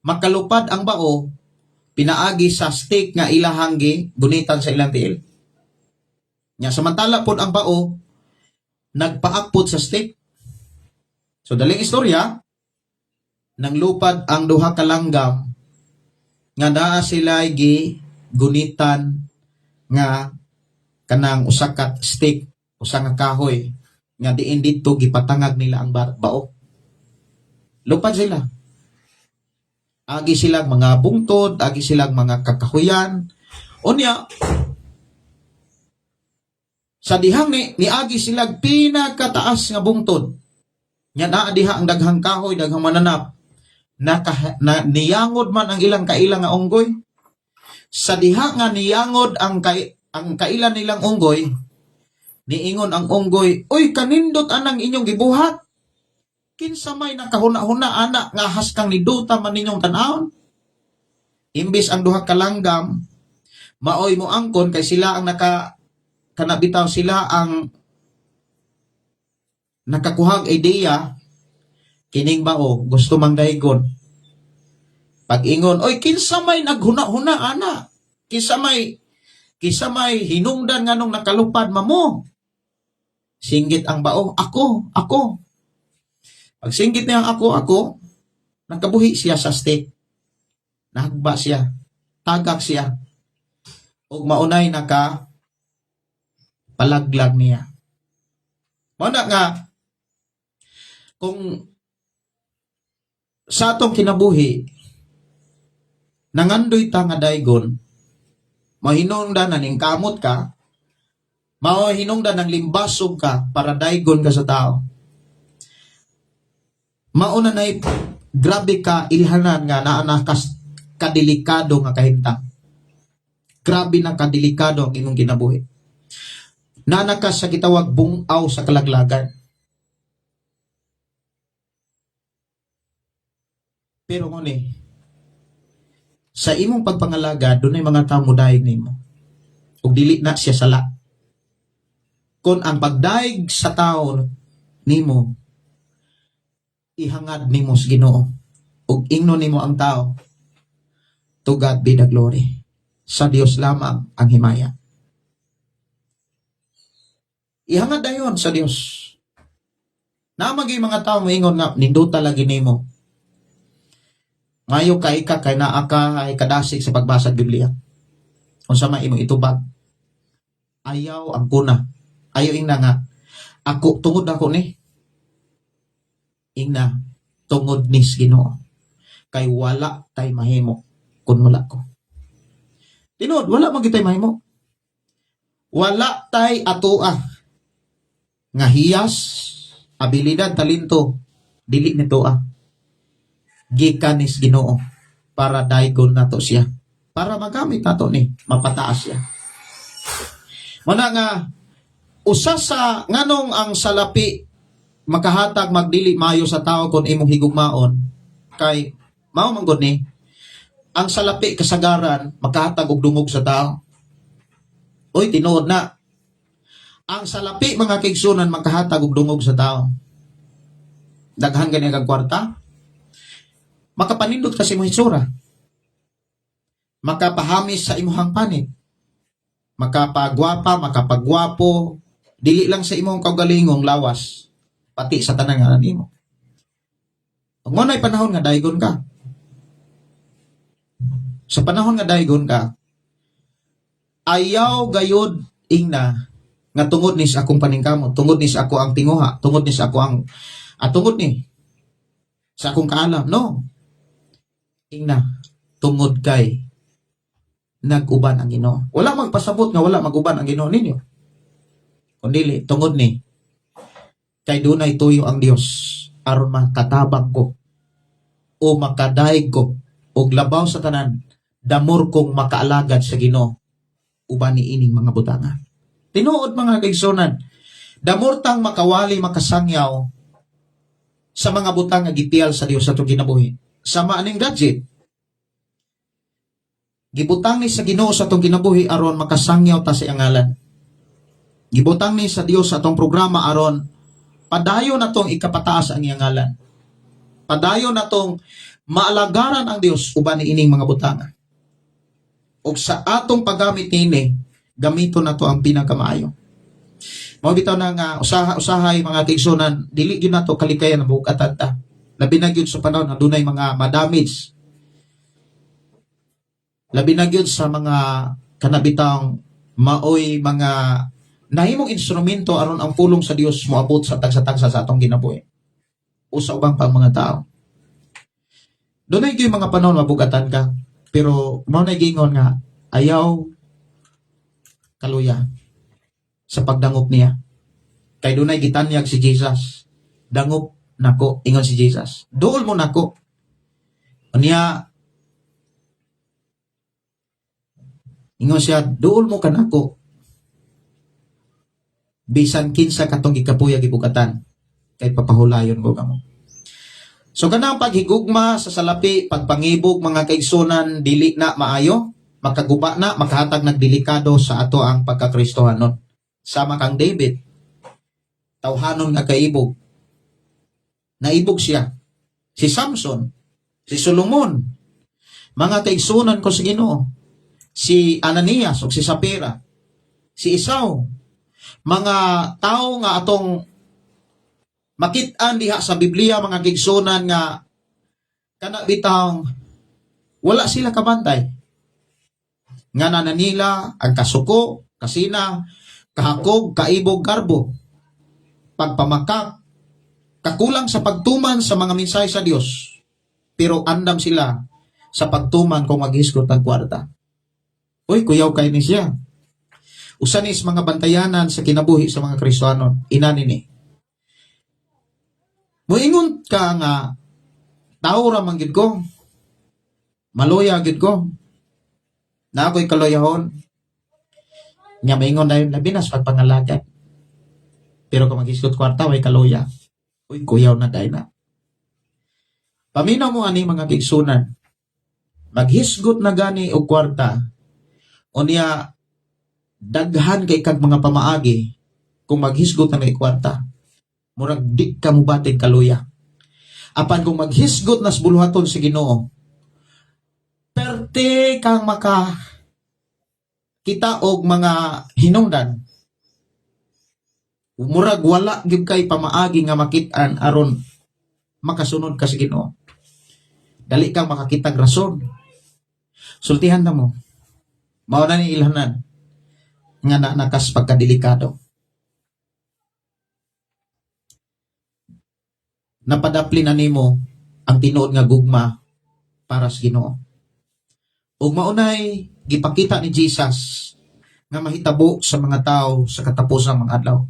makalupad ang bao pinaagi sa stick nga ilahang gi gunitan sa ilang tiil. Nya samantala pod ang bao nagpaakpod sa stick. So daling istorya, nang lupad ang duha ka langgam nga naa sila gi gunitan nga kanang usa ka stick, usa nga kahoy nga diin didto gipatangag nila ang bao. Lupad sila. Agi silang mga bungtod, agi silang mga kakahuyan. Unya, sa dihang ni niagi sila pinakataas nga bungtod. Nya naa diha ang daghang kahoy, daghang mananap. Na niyangod man ang ilang kaila nga unggoy. Sa diha nga niyangod ang kaila nilang unggoy, niingon ang unggoy, "Uy, kanindot anang inyong gibuhat. Kinsa may nakahuna-huna ana nga haskang niduta man ninyong tan-awon?" Imbis ang duha ka langgam maoy mo angkon kay sila ang naka kana bitaw sila ang nakakuhag ideya, kining bao gusto mang daigon. Pag-ingon, "Oy, kinsa may naghuna-huna ana? Kinsa may hinungdan nganong nakalupad mamo?" Singgit ang bao, "Ako, ako." Pagsinggit niya ang "Ako, ako," nagkabuhi siya sa stake. Nahagba siya. Tagak siya. Ug maunay naka palaglag niya. Mao na nga kung sa atong kinabuhi nangandoy ta nga daygon, mahinungdan na ning kamot ka, mao hinungdan ng limbasog ka para daygon ka sa tao. Mao na nay grabe ka ilhanan nga naa na kas kadelikado nga kahimtang. Grabe na kadelikado ang imong kinabuhi. Naa ka sa gitawag bungaw sa kalaglagan. Pero nguni, sa imong pagpangalaga, dunay mga tao modayeg nimo. Ug dili na siya sala. Kung ang pagdayeg sa tao nimo, ihangad nimo sa Ginoo ug ingnon nimo ang tao, "To God be the glory." Sa Dios lamang ang himaya. Ihangad dayon sa Dios. Naa man gyuy mga tao moingon nga nindota lagi nimo. Ngayo kay ka kay naa ka ay kadasig sa pagbasa sa Biblia. Unsa man imong itubag? Ayaw ang kuna. Ayaw ingna nga ako, tungod ako ni. Ingna, tungod ni sa Ginoo. Kay wala tay mahimo kun wala ko. Tinuod, wala man gyud tay mahimo. Wala tay atoa nga hiyas, abilidad, talento, dili nito ah. Gikan ni sa Ginoo para daygon nato siya. Para magamit nato ni, mapataas siya. Mao na nga usa sa nganong ang salapi makahatag magdili maayo sa tao kung imong higugmaon, kay mao man gud ni ang salapi kasagaran makahatag og dungog sa tao. Oy, tinuod na. Ang salapi, mga kaigsunan, makahatag og dungog sa tao. Daghan gani kag kwarta, makapanindot ka sa imong hitsura. Makapahamis sa imong panit. Makapagwapa, makapagwapo, dili lang sa imong kaugalingong lawas, pati sa tanan nga nimo. Ug mao panahon nga daygon ka. Sa panahon nga daygon ka, ayaw gayod ingna nga tungod ni sa akong paningkamot, tungod ni sa ako ang tinguha, tungod ni sa ako ang tungod ni sa akong kaalam. No. Ingna, tungod kay nag-uban ang Ginoo. Wala magpasabot nga wala mag-uban ang Ginoo ninyo. Kun dili, tungod ni kay dunay tuyo ang Dios aron makatabang ko o makadaig ko og labaw sa tanan damor kong makaalagad sa Ginoo uban ni ining mga butanga. Tinuod, mga kaigsunan, damor tang makawali, makasangyaw sa mga butang nga gipiyal sa Dios sa atong kinabuhi. Sama aning gadget. Gibutang ni sa Ginoo sa atong kinabuhi aron makasangyaw ta sa iyang ngalan. Gibutang ni sa Dios sa atong programa aron padayon natong ikapataas ang iyang ngalan. Padayon natong maalagaran ang Dios uban ni ining mga butanga. Og sa atong paggamit niini, gamiton nato ang pinakamaayo. Mao bitaw na nga usaha usahay, mga kaigsunan, dili gyud nato kalikayan ang bugatan ta. Labi na gyud sa panahon nga dunay mga madamage. Labi na gyud sa mga kanabitang maoy mga nahimong instrumento aron ang pulong sa Dios moabot sa tagsa-tagsa sa atong kinabuhi o sa ubang pang mga tao. Dunay gyud mga panahon mabugatan ka, pero mao na giingon nga ayaw kaluya sa pagdangop niya. Kay dunay gitanyag si Jesus. "Dangop nako," ingon si Jesus. "Duol mo nako." Unya ingon siya, "Duol mo kanako. Bisan kinsa katong gikapuya gibugatan, kay papahulayon ko kamo." So kanang paghigugma sa salapi, pagpangibog, mga kaigsunan, dili na maayo, makaguba na, makahatag nagdelikado sa ato ang pagkakristohanon. Sama kang David, tawhanon nga kaibog. Naibog siya. Si Samson, si Solomon, mga kaigsunan ko sa Ginoo, si Ananias o si Sapira, si Esau, mga tao nga atong Makit-an diha sa Biblia, mga kaigsuonan, nga kana bitawng wala sila kabantay. Nga na nila ang kasuko, kasina, kahakog, kaibog, garbo, pagpamakak, kakulang sa pagtuman sa mga mensahe sa Dios. Pero andam sila sa pagtuman kung maghisgot ang kwarta. Uy, kuyaw kay ni siya. Usa ni sa mga bantayanan sa kinabuhi sa mga Kristohanon, inani ni. Moingon ka nga tao ra man gid ko. Maluya gid ko. Na ako'y kaluyahon. Nya maingon dayon, labi na sa pagpangalagad. Pero kung maghisgot kwarta, way kaluya. Uy, kuyaw na dahil na. Paminaw mo ani, mga kaigsuonan. Maghisgot na gani og kwarta. Unya daghan kay kag mga pamaagi kung maghisgot na kay kwarta. Murag di ka mubatin kaluya. Apan kung maghisgot nas buluhaton sa Ginoo, perte kang maka kita og mga hinungdan. Murag wala gyud kay pamaagi nga makit-an aron makasunod ka sa Ginoo. Dali kang makakitag rason. Sultihan na mo. Mao na ni ilhanan nga na nakas pagkadelikado. Napadapli na nimo ang tinuod nga gugma para sa Ginoo. Ug maunay gipakita ni Jesus nga mahitabo sa mga tao sa katapusan mga adlaw.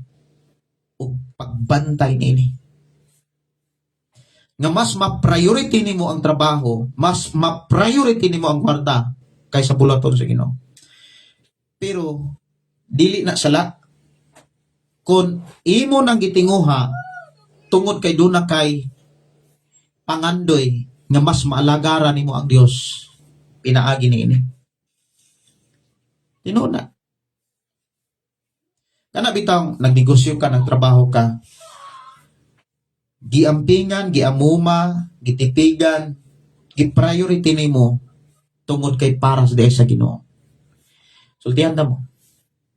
Ug pagbantay niini. Nga mas ma-priority nimo ang trabaho, mas ma-priority nimo ang kwarta kaysa buluhaton sa Ginoo. Pero dili na sala kung imo nang gitinguha tungod kay duna kay pangandoy nga mas maalagaran nimo ang Dios pinaagi niini. Tinuod na. Kana bitang nagnegosyo ka, nagtrabaho ka, giampingan, giamuma, gitipigan, gi-priority nimo tungod kay para sa sa Ginoo. Sultihan na mo.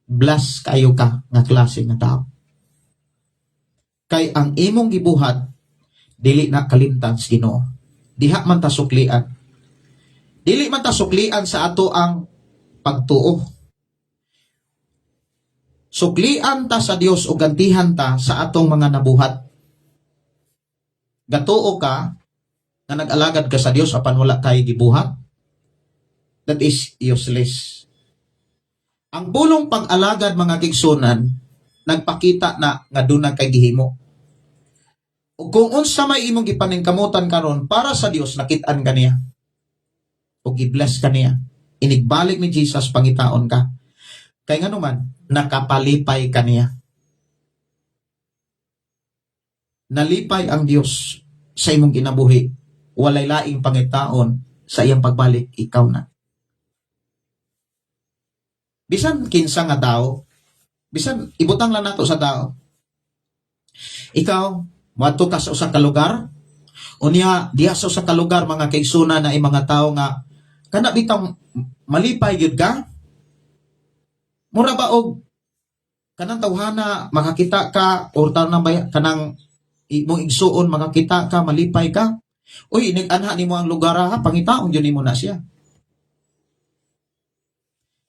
Bless kayo ka nga klase nga tao. Kay ang imong gibuhat dili na kalimtan sa Ginoo. Diha man ta suklian. Dili man ta suklian sa ato ang pagtuo. Suklian ta sa Dios o gantihan ta sa atong mga nabuhat. Gatuo ka nga nag-alagad ka sa Dios apan wala kay gibuhat? That is useless. Ang pulong pag-alagad, mga kaigsuonan, nagpakita na nga duna kay gihimo. Ug kung unsa may imong gipaningkamutan karon para sa Dios, nakit-an ka niya. Ug i-bless ka niya. Inigbalik ni Jesus, pangitaon ka. Kay nganuman, nakapalipay ka niya. Nalipay ang Dios sa imong kinabuhi. Walay laing pangitaon sa iyang pagbalik, ikaw na. Bisan kinsa nga tao, bisan ibutang lang nato sa tao. Ikaw, moadto ka sa usa ka lugar, unya diha sa usa ka lugar, mga kaigsuonan, na mga tao nga kana bitang malipay gyud ka. Mura ba og kanang tawhana makakita ka or tanang bay kanang imong igsuon makakita ka, malipay ka. Uy, inig-anha nimo ang lugar ha, pangitaon gyud nimo na siya.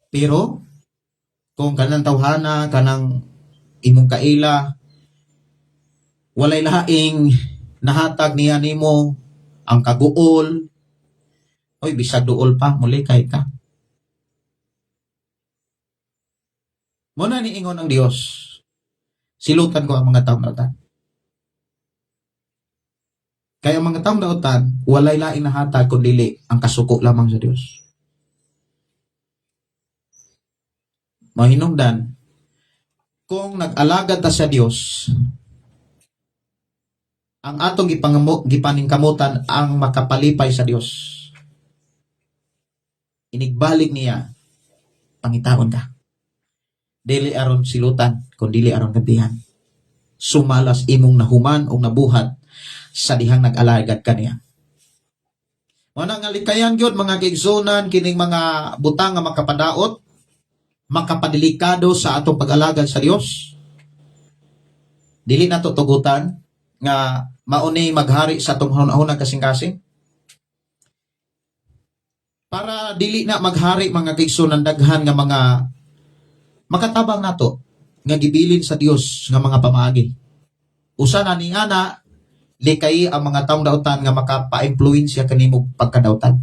Pero kung kanang tawhana, kanang imong kaila, walay laing nahatag niya nimo ang kaguol, oy, bisag duol pa, mulikay ka. Muna ni ingon ang Dios, silutan ko ang mga taong dautan. Kaya ang mga taong dautan, walay laing nahatag kun dili ang kasuko lamang sa Dios. Mahinungdan, kung nag-alagad ta sa Dios, ang atong gipaningkamutan ang makapalipay sa Dios. Inigbalik niya, pangitaon ka. Dili aron silutan, kun dili aron gantihan. Sumalas imong nahuman o nabuhat sa dihang nag-alagad kaniya. Mao nga likayan gyud, mga kaigsuonan, kining mga butang nga makapadaot, makapadelikado sa atong pag-alagad sa Dios. Dili nato tugutan. Nga mauni maghari sa atong hunahuna, kasing-kasing? Para dili na maghari, mga kaigsunan, daghan nga mga makatabang nato nga gibilin sa Dios nga mga pamaagi. Usa na ni ana, likay ang mga taong dautan nga makapa-impluwensya kanimo pagkadautan.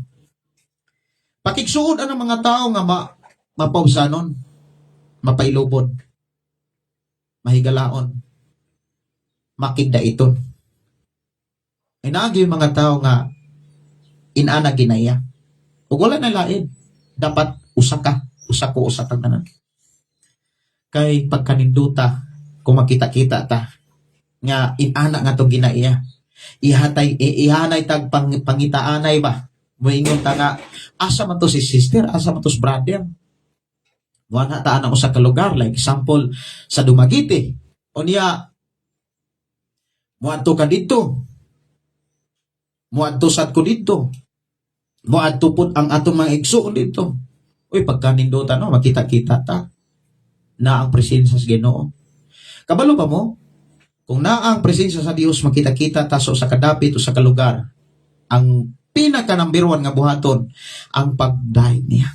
Pakigsuod ang mga tao nga mapaubsanon, mapailubon, mahigalaon, makigdaiton. Ay naagi yung mga tao nga inana ginaya. Ug wala na lain. Dapat usa ka, usa ko, usa kang tanan. Kay pagkaninduta, kung makita-kita ta, nga inana nga tong ginaiya. Ihatay, ihanay tag pangitaanay ba? Moingon ta nga, asa man to si sister, asa man to si brother? Wala ta ana usa ka lugar, like example sa Dumaguete. Unya moadto ka didto. Moadto sad ko didto. Moadto pud ang atong mga igsoon didto. Uy, pagkaninduta no, makita-kita ta na ang presensya sa Ginoo. Kabalo ba mo? Kung naa ang presensya sa Dios, makita-kita ta sa kadapit o sa kalugar. Ang pinaka number one nga buhaton, ang pagdayeg niya.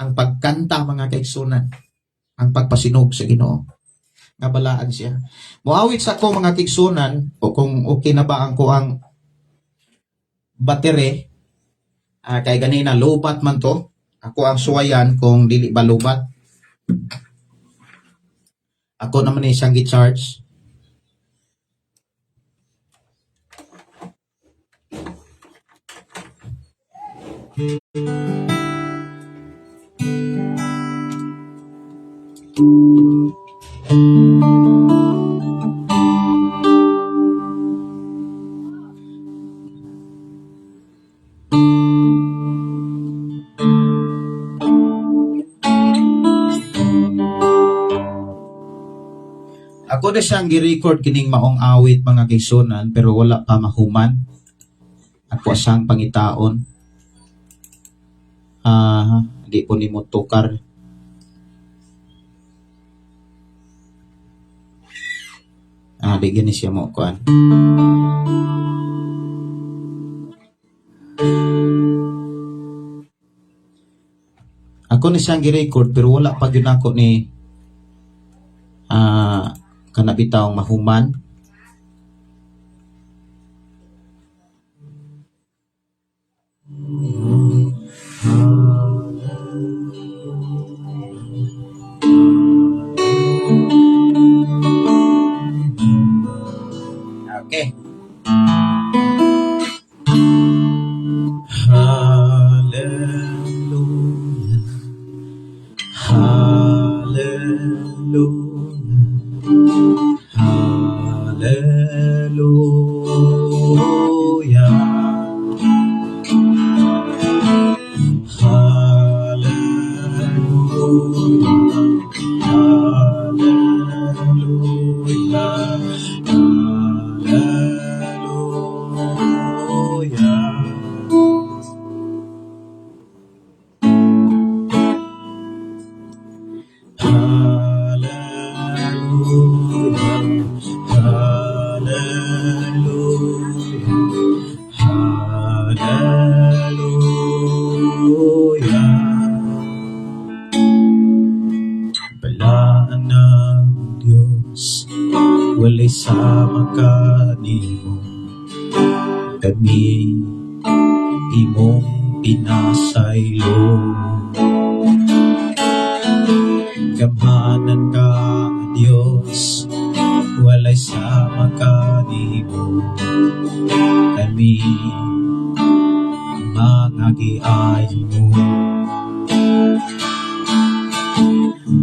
Ang pagkanta, mga kaigsunan. Ang pagpasinog sa Ginoo. Nga balaan siya. Moawit sa ko, mga kaigsunan, o kung okay na ba ang kuang battery, kay ganina lobat man to. Ako ang suwayan kung dili ba lobat. Ako naman ni siyang gi-charge. Ako na siyang gi-record kining maong awit, mga kaigsunan, pero wala pa mahuman. Ako siyang pangitaon. Ah, di po nimo tukar. Ah, di gani siya mo kuan. Ako ni siyang gi-record pero wala pa gyud nako ni kana bitawng mahuman. Okay. Hallelujah. Hallelujah. Hallelujah. Hallelujah. Hallelujah. Hallelujah. Hallelujah. Hallelujah. Hallelujah. Balaan ng Diyos, walay sama kanimo. Kami imong pinasaylo. Gamhanan ka, Diyos, walay sama kanimo. Kami mga giayo mo.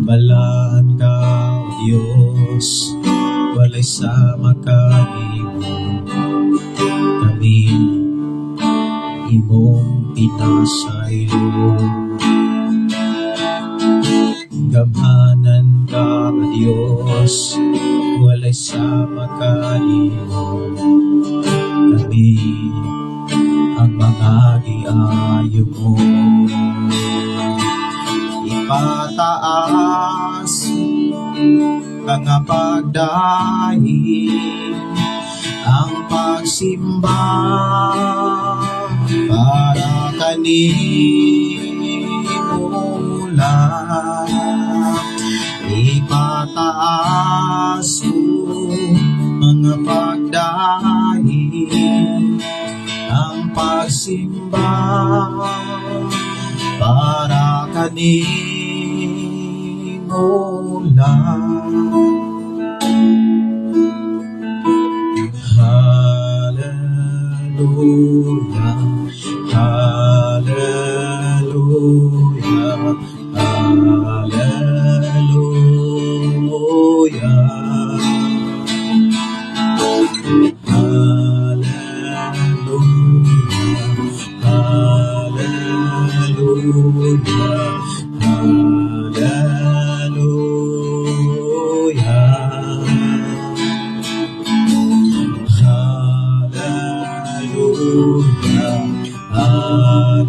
Balaan ka, O Diyos, walay sama kanimo. Kami imong pinasaylo. Gamhanan ka, Diyos, walay sama kanimo. Kami ang mga giayo mo. Ipataas ang pagdayeg. Pagsimba para kanimo lang. Ipataas ko mga pagdaing ang pagsimba para kanimo lang. Hallelujah, Hallelujah, Hallelujah. Hallelujah, Hallelujah, Hallelujah. Hallelujah,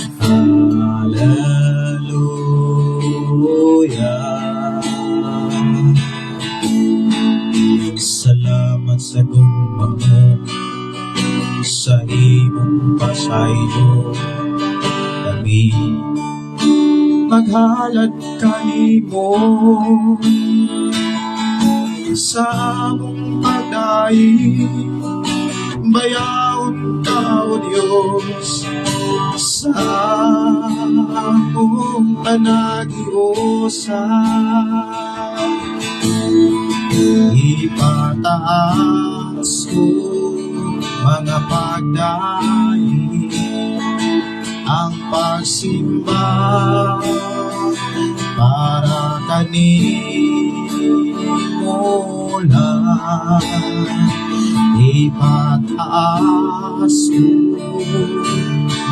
Hallelujah, Hallelujah. Salamat sa gugma mo, sa imong pasaylo. Kami maghalad kanimo sa among pagdaig. Bayawon ka, O Diyos, sa among panaghiusa. Ipataas ko mga pagdaig ang pagsimba para kanimo lang. Ipataas ko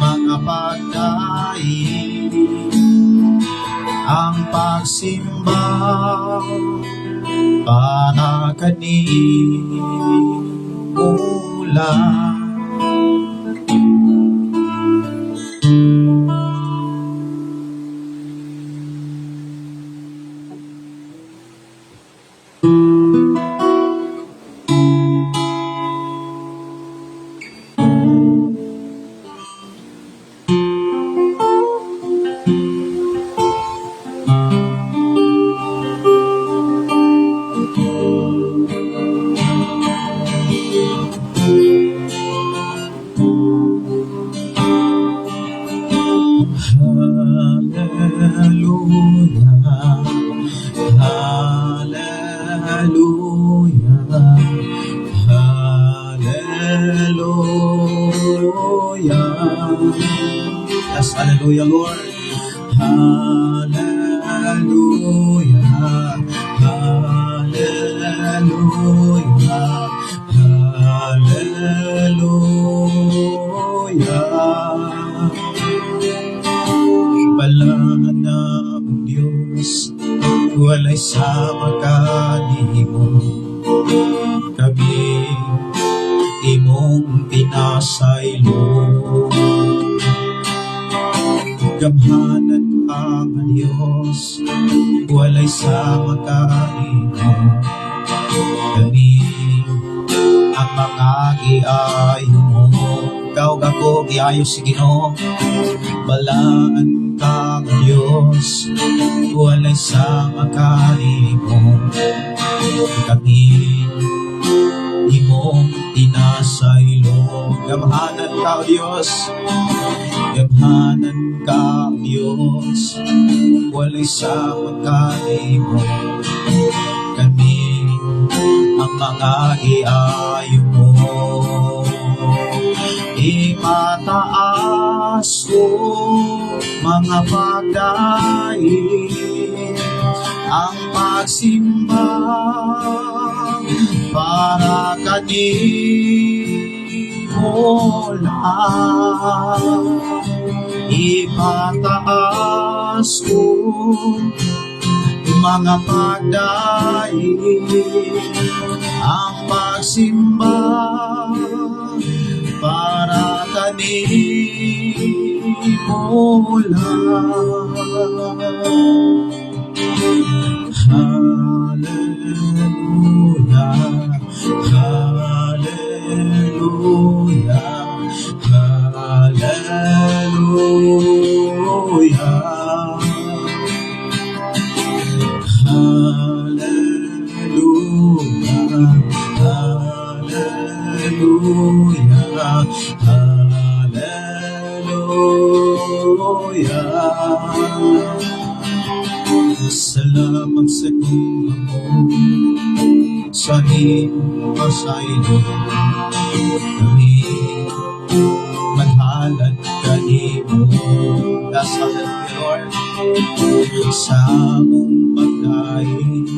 mga pagdaig ang pagsimba para kanimo lang. Hallelujah, Hallelujah, Hallelujah. Yes, hallelujah, Lord. Hallelujah, Hallelujah, Hallelujah. Balaan na ang Diyos, walay sama kanimo. Kami imong pinasaylo. Gamhanan ka nga Diyos, walay sama kanimo. Kami ang mga giayo mo. Ikaw ako giayo si Ginoo. Balaan ka nga Diyos, walay sama kanimo. Kami imong pinasaylo. Gamhanan ka, O Diyos. Gamhanan ka, O Diyos. Walay sama kanimo. Kami ang mga giayo mo. Ipataas ko mga pagdaig ang pagsimba para kanimo lang. Ipataas ko mga pagdaig ang pagsimba para kanimo lang. Hallelujah. Hallelujah, Hallelujah. Hallelujah, Hallelujah, Hallelujah. Salamat sa gugma mo, sa imong pasaylo. Kami maghalad kanimo. That's hallelujah, Lord. Sa among pagdaig,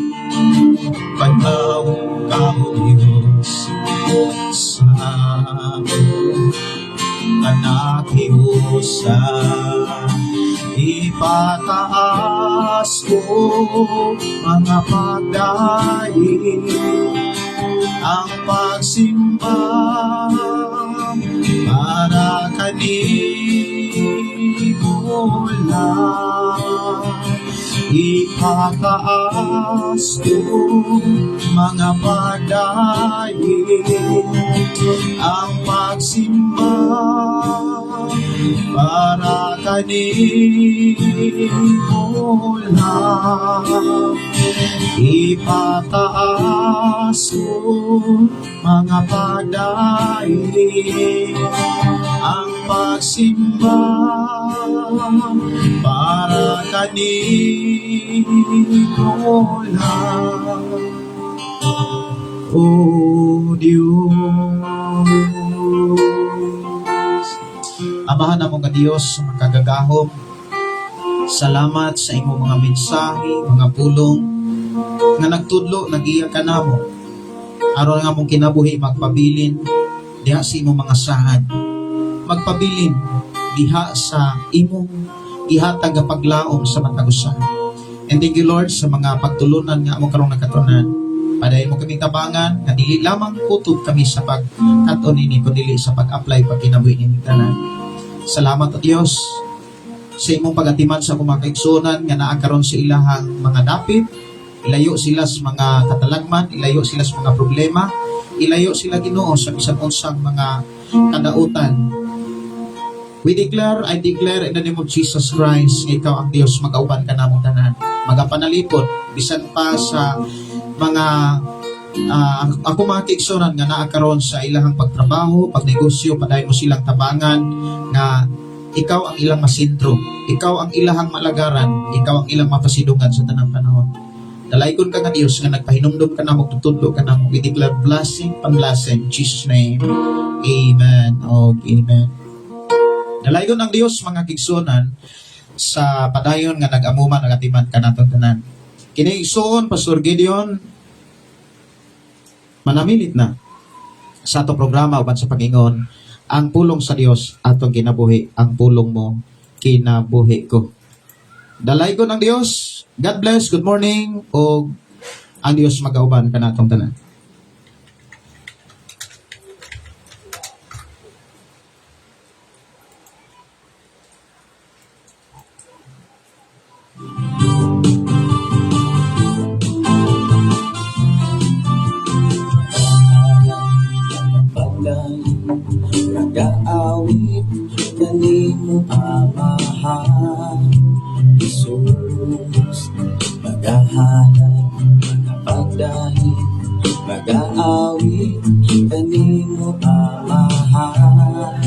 Pagtawag ka, O Diyos, sa among kanakiusa. Ipataas ko mga pagdaig, ang pagsimba para kanimo lang. Ipataas ko mga pagdaig, ang pagsimba para kanimo lang. Ipataas ko mga pagdaig, ang pagsimba para kanimo lang, O Diyos. Amahan namo nga Dios, makagagahom, salamat sa imong mga mensahe, mga pulong nga nagtudlo, nagiya kanamo aron nga among kinabuhi magpabilin diha sa imong mga saad, magpabilin diha sa imong gihatag nga paglaom sa matag usa. And thank you, Lord, sa mga pagtulunan nga among karong nakatunan. Padayon mo kami tabangan nga dili lamang kutob kami sa pagkat-on ini kundi sa pag-apply pag kinabuhi ning tanan. Salamat, O Dios, sa imong pagatiman sa akong mga kaigsuonan nga naa karon sa ilahang mga dapit. Ilayo sila sa mga katalagman, ilayo sila sa mga problema, ilayo sila, Ginoo, sa bisan unsang mga kadautan. We declare, I declare in the name of Jesus Christ, nga ikaw ang Dios, magauban ka namong tanan. Magapanalipod, bisan pa sa mga ako mga kaigsuonan nga naa karon sa ilahang pagtrabaho, pagnegosyo, padayon mo silang tabangan nga ikaw ang ilang masentro, ikaw ang ilahang malagaran, ikaw ang ilang mapasidungan sa tanang panahon. Dalaygon ka nga Dios nga nagpahinumdom ka namo, tutudlo ka namo. We declare blessing pan blessing. In Jesus' name. Amen. Og amen. Dalaygon ang Dios, mga kaigsuonan, sa padayon nga nag-amuma, nagatiman kanatong tanan. Kini igsoon Pastor Gideon manamilit na sa atong programa uban sa pag-ingon, ang pulong sa Dios atong kinabuhi, ang pulong mo kinabuhi ko. Dalaygon ang Dios. God bless, good morning, o ang Dios magauban kanatong tanan. Pagdaig, nagaawit kanimo, Amahan Jesus. Magahalad, magapagdaig, magaawit kanimo, Amahan.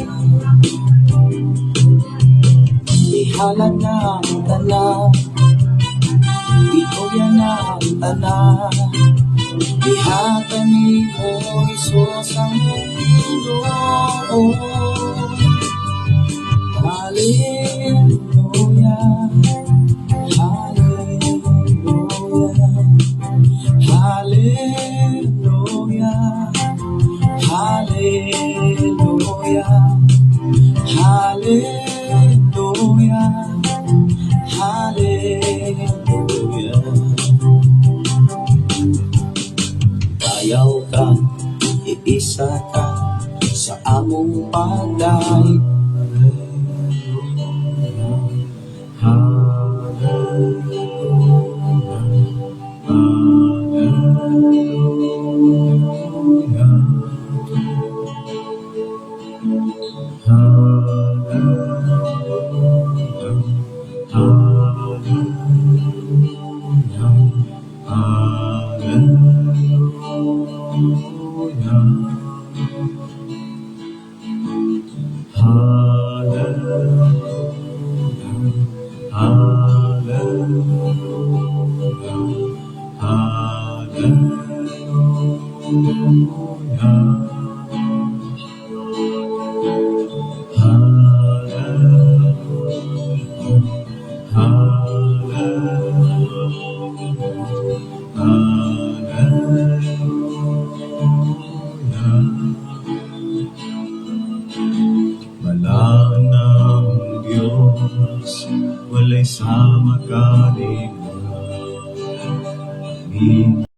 Ihalad na ang tanan, itugyan na ang tanan. Ihatag nimo, Jesus, ang Ginoo. Hallelujah, Hallelujah, Hallelujah, Hallelujah, Hallelujah, Hallelujah. Dayaw ka, iisa ka sa among pagdaig. Hallelujah, Hallelujah. Hallelujah. Hallelujah. Hallelujah. Hallelujah. Hallelujah. Hallelujah. Hallelujah. Hallelujah. Hallelujah. Balaan ang Diyos, walay sama kanimo.